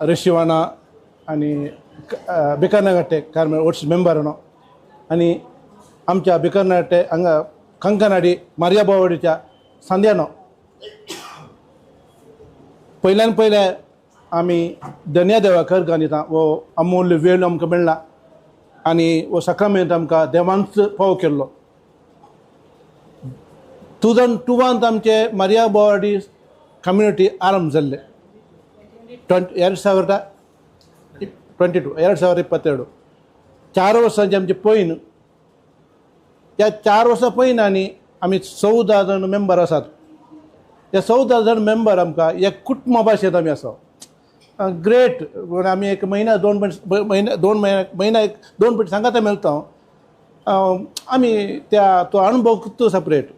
Rishivana, and Bikarnagatte Carmel OCD member, and आमच्या बिकरनाटे हांगा Kankanady Maria बावडीच्या सांद्यानो पयल्यान पयले आमी धन्या देवाक अर्गां दिता. हो अमूल्य वेळ आमकां मेळ्ळा आनी हो साक्रामेंत आमकां देवानच पाव केल्लो. 2002 आमचे मारिया बावडी कम्युनिटी आरंभ जाल्ले. 2022 2022 4 वर्सांचे आमचे पयन. त्या 4 वर्सां पयन आनी आमी 14 जाण मेंबर आसात. त्या 14 जाण मेंबर आमकां एक कुटुंबा भाशेन आमी आसा. ग्रेट. आमी एक म्हयन्या दोन म्हयन्या दोन म्हयन्या एक दोन पटी सांगाता मेळटा. आमी त्या तो अणभव सेपरेट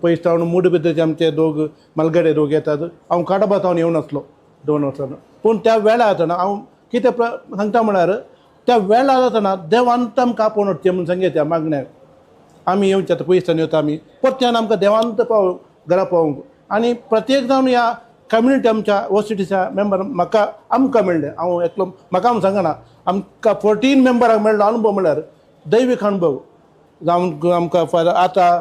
पयस तावन मुडबिद्रेचे आमचे दोग मलगडे दोग येतात. हांव काडबा तावन येवन आसलो 2 वर्सां. पूण त्या वेळार जातना हांव कितें सांगता म्हळ्यार त्या वेळार जातना देवान आमकां आपोवन हाडचें म्हूण सांगता. त्या मागण्याक आमी येवचे आतां पयस येता आमी परत्यान आमकां देवांत पाव घरा पावोवंक. आनी प्रत्येक जावन ह्या कम्युनिटी आमच्या ओसीटीच्या मेंबर म्हाका आमकां मेळ्ळें. हांव एकलो म्हाका हांव सांगना, आमकां 14 मेंबरांक मेळ्ळो अणभव म्हळ्यार दैवीक अणभव जावन आमकां फादर आतां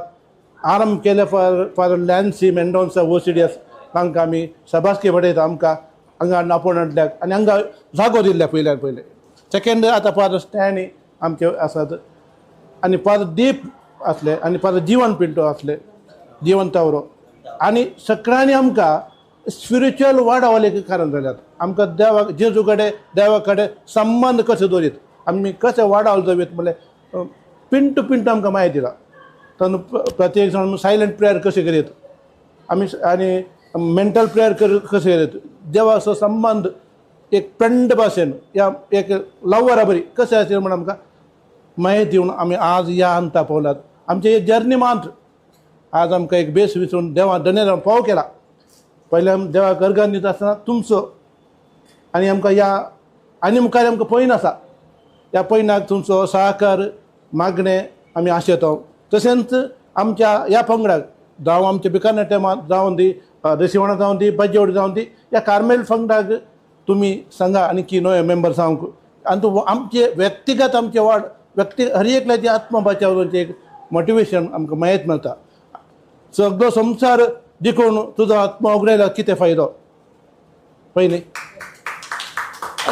आरंभ केले फादर लॅन्सी मेंडोन्सा OCDS तांकां आमी शाबासकी बडयता. आमकां हांगा आपोवन हाडल्याक आनी हांगा जागो दिल्ल्या पयल्यान पयलें. सेकेंड आतां फादर स्टॅनी आमचे आसात आनी फादर दीप आसले आनी फादर जिवन पिंटो आसले, जिवन तावरो. आनी सगळ्यांनी आमकां स्पिरिच्युअल वाडावले कारण जाल्यात. आमकां देवा जेजू कडेन देवा कडेन संबंद कशे दवरीत आमी कशे वाडावले दवरीत म्हणल्यार पिन टू पिंटो आमकां म्हायती दिला. तातूंत प्रत्येक जाण सायलंट प्रेयर कशें करीत आमी आनी मेंटल प्रेयर कशें करीत, देवाचो संबंद एक फ्रेंड भाशेन या एक लव्हरा बरी कशें आसचें म्हूण आमकां म्हायती दिवन आमी आज ह्या अंता पावल्यात. आमचे हे जर्नी मात्र आज आमकां एक बेस विसरून देवा धन्य पाव केला. पयले आमी देवाक अर्गां दिता आसतना तुमचो आनी आमकां ह्या आनी मुखार आमकां पयन आसा. ह्या पयनाक तुमचो सहकार मागणें आमी आशेता. तशेंच आमच्या ह्या पंगडाक जावं आमच्या बिकानेटेमा जावं दी, रेसिवणा जावं दी, बज्जेवडी जावं दी, ह्या कार्मेल पंगडाक तुमी सांगा आनी की नवे मेंबर जावंक आनी आमचे व्यक्तिगत आमचे वाड व्यक्ती हर एकल्याची आत्मबचाव एक मोटिवेशन आमकां मयत मेळटा. सगळो संवसार देखून तुजो आत्मो उगडायल्यार कितें फायदो? पयलीं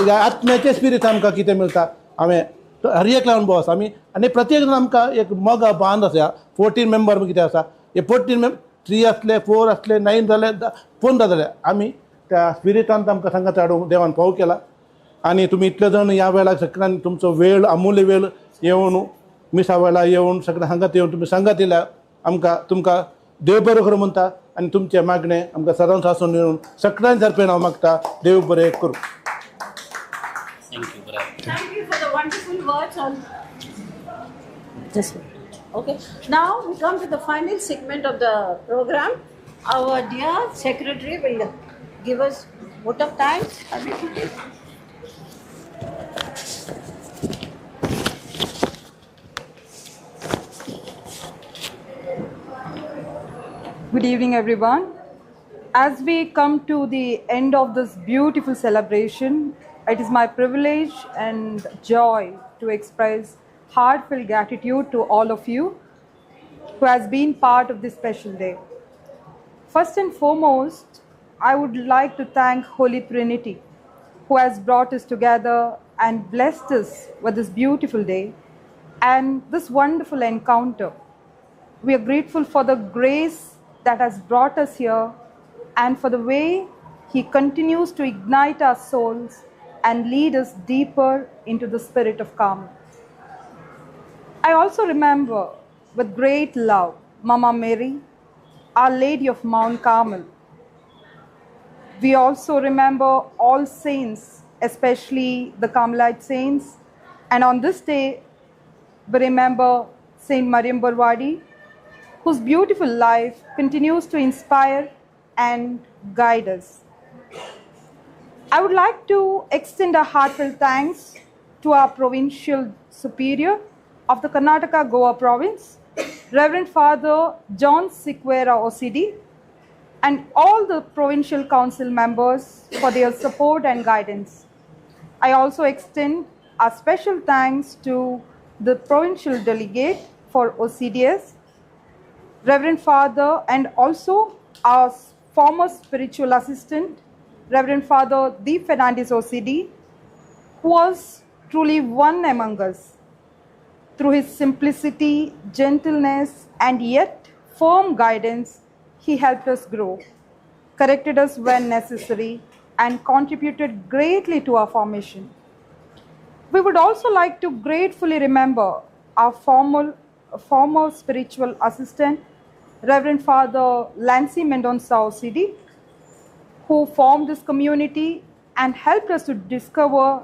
ह्या आत्म्याचें स्पिरीट आमकां कितें मेळटा? हांवें हर एक लावन बॉस आमी आनी प्रत्येक जाण आमकां एक मोगा बांद आसा. 14 मेंबर कितें आसा, हे 14 3 आसले, 4 आसले, 9 जाले, 15 जाले, आमी त्या स्पिरिटान आमकां सांगात हाडूंक देवान फाव केला. आनी तुमी इतले जाण ह्या वेळार सगळ्यांनी तुमचो वेळ, अमूल्य वेळ येवन मिसा वेळार येवन सगळ्या सांगात येवन तुमी सांगात दिल्या आमकां, तुमकां देव बरो करूं म्हणटा. आनी तुमचें मागणें आमकां सदांच आसून येवन सगळ्यांनी सारकें हांव मागता, देव बरें करूं. Thank you for the wonderful words on this one. Okay, now we come to the final segment of the program. Our dear secretary will give us vote of thanks. Good evening, everyone. As we come to the end of this beautiful celebration, it is my privilege and joy to express heartfelt gratitude to all of you who has been part of this special day. First and foremost, I would like to thank Holy Trinity, who has brought us together and blessed us with this beautiful day and this wonderful encounter. We are grateful for the grace that has brought us here and for the way He continues to ignite our souls and lead us deeper into the spirit of Carmel. I also remember with great love Mama Mary, Our Lady of Mount Carmel. We also remember all saints, especially the Carmelite saints. And on this day, we remember Saint Mariam Baruadi, whose beautiful life continues to inspire and guide us. I would like to extend a heartfelt thanks to our Provincial Superior of the Karnataka Goa Province, Reverend Father John Siqueira OCD, and all the Provincial Council members for their support and guidance. I also extend a special thanks to the Provincial Delegate for OCDS, Reverend Father, and also our former spiritual assistant, Reverend Father Deep Fernandez OCD, who was truly one among us. Through his simplicity, gentleness, and yet firm guidance, he helped us grow, corrected us when necessary, and contributed greatly to our formation. We would also like to gratefully remember our former spiritual assistant, Reverend Father Lancy Mendonca OCD, who formed this community and helped us to discover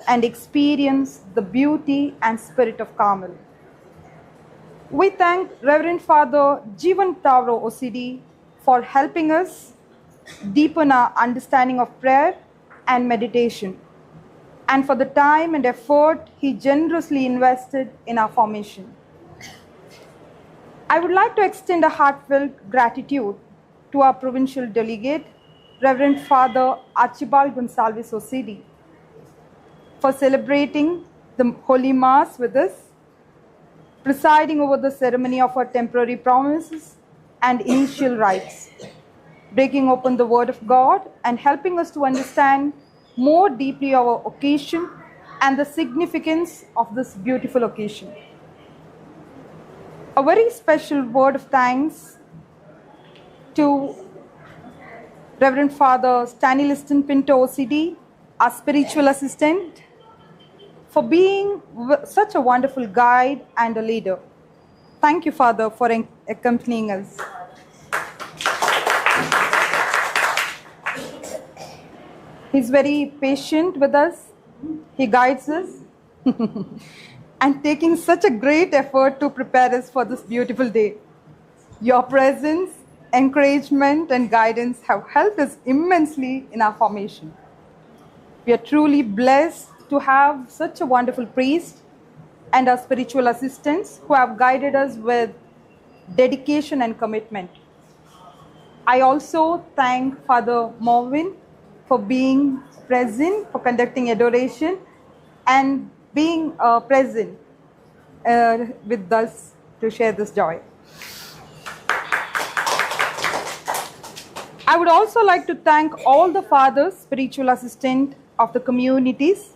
and experience the beauty and spirit of Carmel. We thank Reverend Father Jeevan Tavro OCD for helping us deepen our understanding of prayer and meditation, and for the time and effort he generously invested in our formation. I would like to extend a heartfelt gratitude to our provincial delegate, Reverend Father Archibald Gonsalves OCD, for celebrating the Holy Mass with us, presiding over the ceremony of our temporary promises and initial rites, breaking open the Word of God and helping us to understand more deeply our occasion and the significance of this beautiful occasion. A very special word of thanks to Reverend Father Stanley Liston Pinto OCD, our spiritual assistant, for being such a wonderful guide and a leader. Thank you, Father, for accompanying us. He's very patient with us. He guides us and taking such a great effort to prepare us for this beautiful day. Your presence, encouragement, and guidance have helped us immensely in our formation. We are truly blessed to have such a wonderful priest and our spiritual assistants who have guided us with dedication and commitment. I also thank Father Marvin for being present, for conducting adoration and being present with us to share this joy. I would also like to thank all the fathers, spiritual assistant of the communities.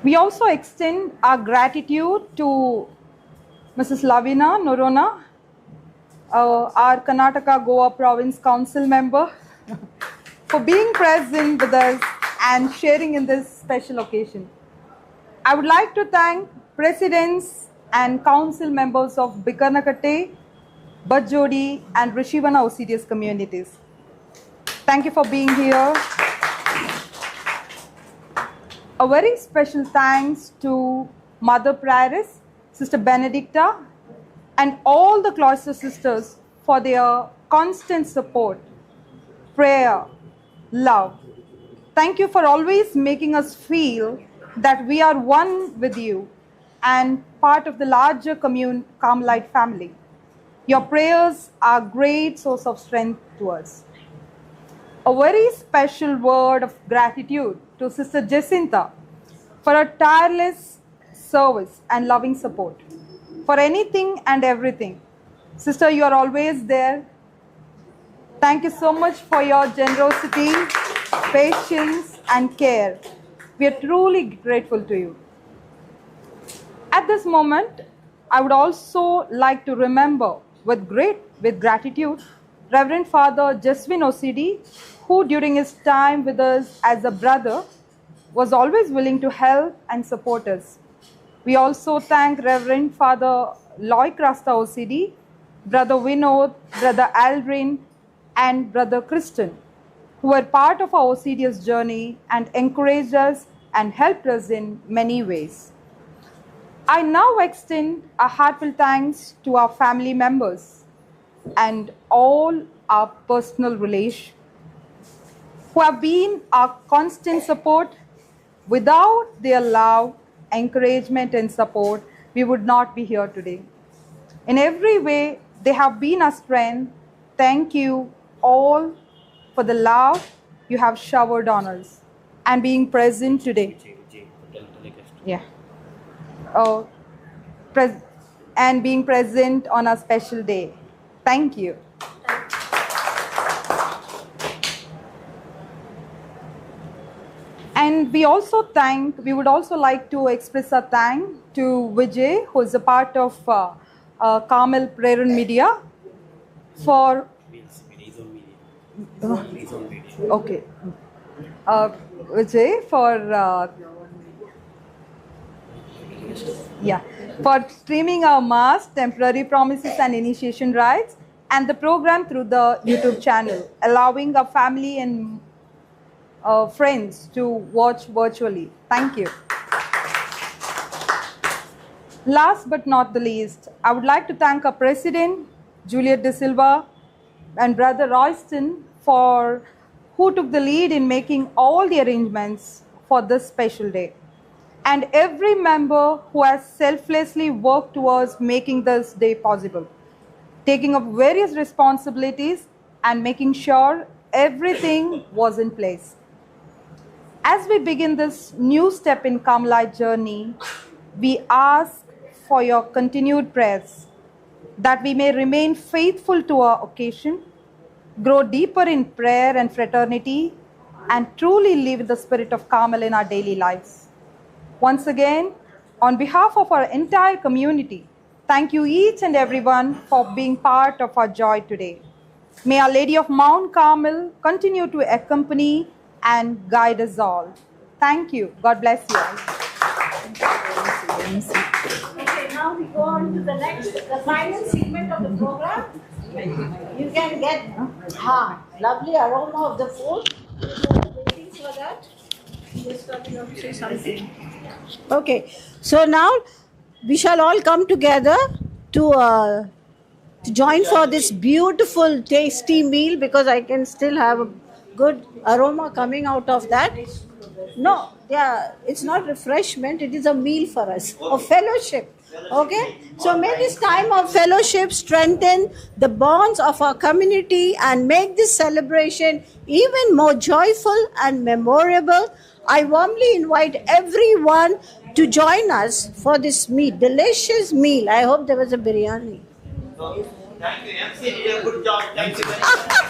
We also extend our gratitude to Mrs. Lavina Norona, our Karnataka Goa Province Council member, for being present with us and sharing in this special occasion. I would like to thank presidents and council members of Bikarnakatte, Bajjodi and Rishivana OCDS communities. Thank you for being here. A very special thanks to Mother Prioress, Sister Benedicta, and all the cloister sisters for their constant support, prayer, love. Thank you for always making us feel that we are one with you and part of the larger Carmelite family. Your prayers are a great source of strength to us. A very special word of gratitude to Sister Jacinta for her tireless service and loving support, for anything and everything. Sister, you are always there. Thank you so much for your generosity, patience, and care. We are truly grateful to you. At this moment, I would also like to remember with gratitude, Reverend Father Jaswin OCD, who during his time with us as a brother was always willing to help and support us. We also thank Reverend Father Loy Krasta OCD, Brother Vinod, Brother Aldrin, and Brother Kristen, who were part of our OCDS journey and encouraged us and helped us in many ways. I now extend a heartfelt thanks to our family members and all our personal relations who have been our constant support. Without their love, encouragement, and support, we would not be here today. In every way, they have been our strength. Thank you all for the love you have showered on us and being present today. Yeah. Oh, and being present on our special day. Thank you. And we also we would also like to express our thanks to Vijay, who is a part of Carmel Preran Media, for... Okay. Vijay, for... for streaming our mass, temporary promises and initiation rites, and the program through the YouTube channel, allowing our family and friends to watch virtually. Thank you. Last but not the least, I would like to thank our president, Juliet De Silva, and Brother Royston, for who took the lead in making all the arrangements for this special day, and every member who has selflessly worked towards making this day possible, taking up various responsibilities and making sure everything was in place. As we begin this new step in Carmelite journey, we ask for your continued prayers that we may remain faithful to our occasion, grow deeper in prayer and fraternity, and truly live the spirit of Carmel in our daily lives. Once again, on behalf of our entire community, thank you each and everyone for being part of our joy today. May Our Lady of Mount Carmel continue to accompany and guide us all. Thank you. God bless you all. Okay, now we go on to the next, the final segment of the program. You can get lovely aroma of the food. We're waiting for that. Just you want to say something. Okay, so now we shall all come together to join for this beautiful, tasty meal, because I can still have a good aroma coming out of that. No, yeah, it's not refreshment, it is a meal for us, a fellowship. Okay, so may this time of fellowship strengthen the bonds of our community and make this celebration even more joyful and memorable. I warmly invite everyone to join us for this meal, delicious meal. I hope there was a biryani. Thank you, MC did a good job. Thank you very much.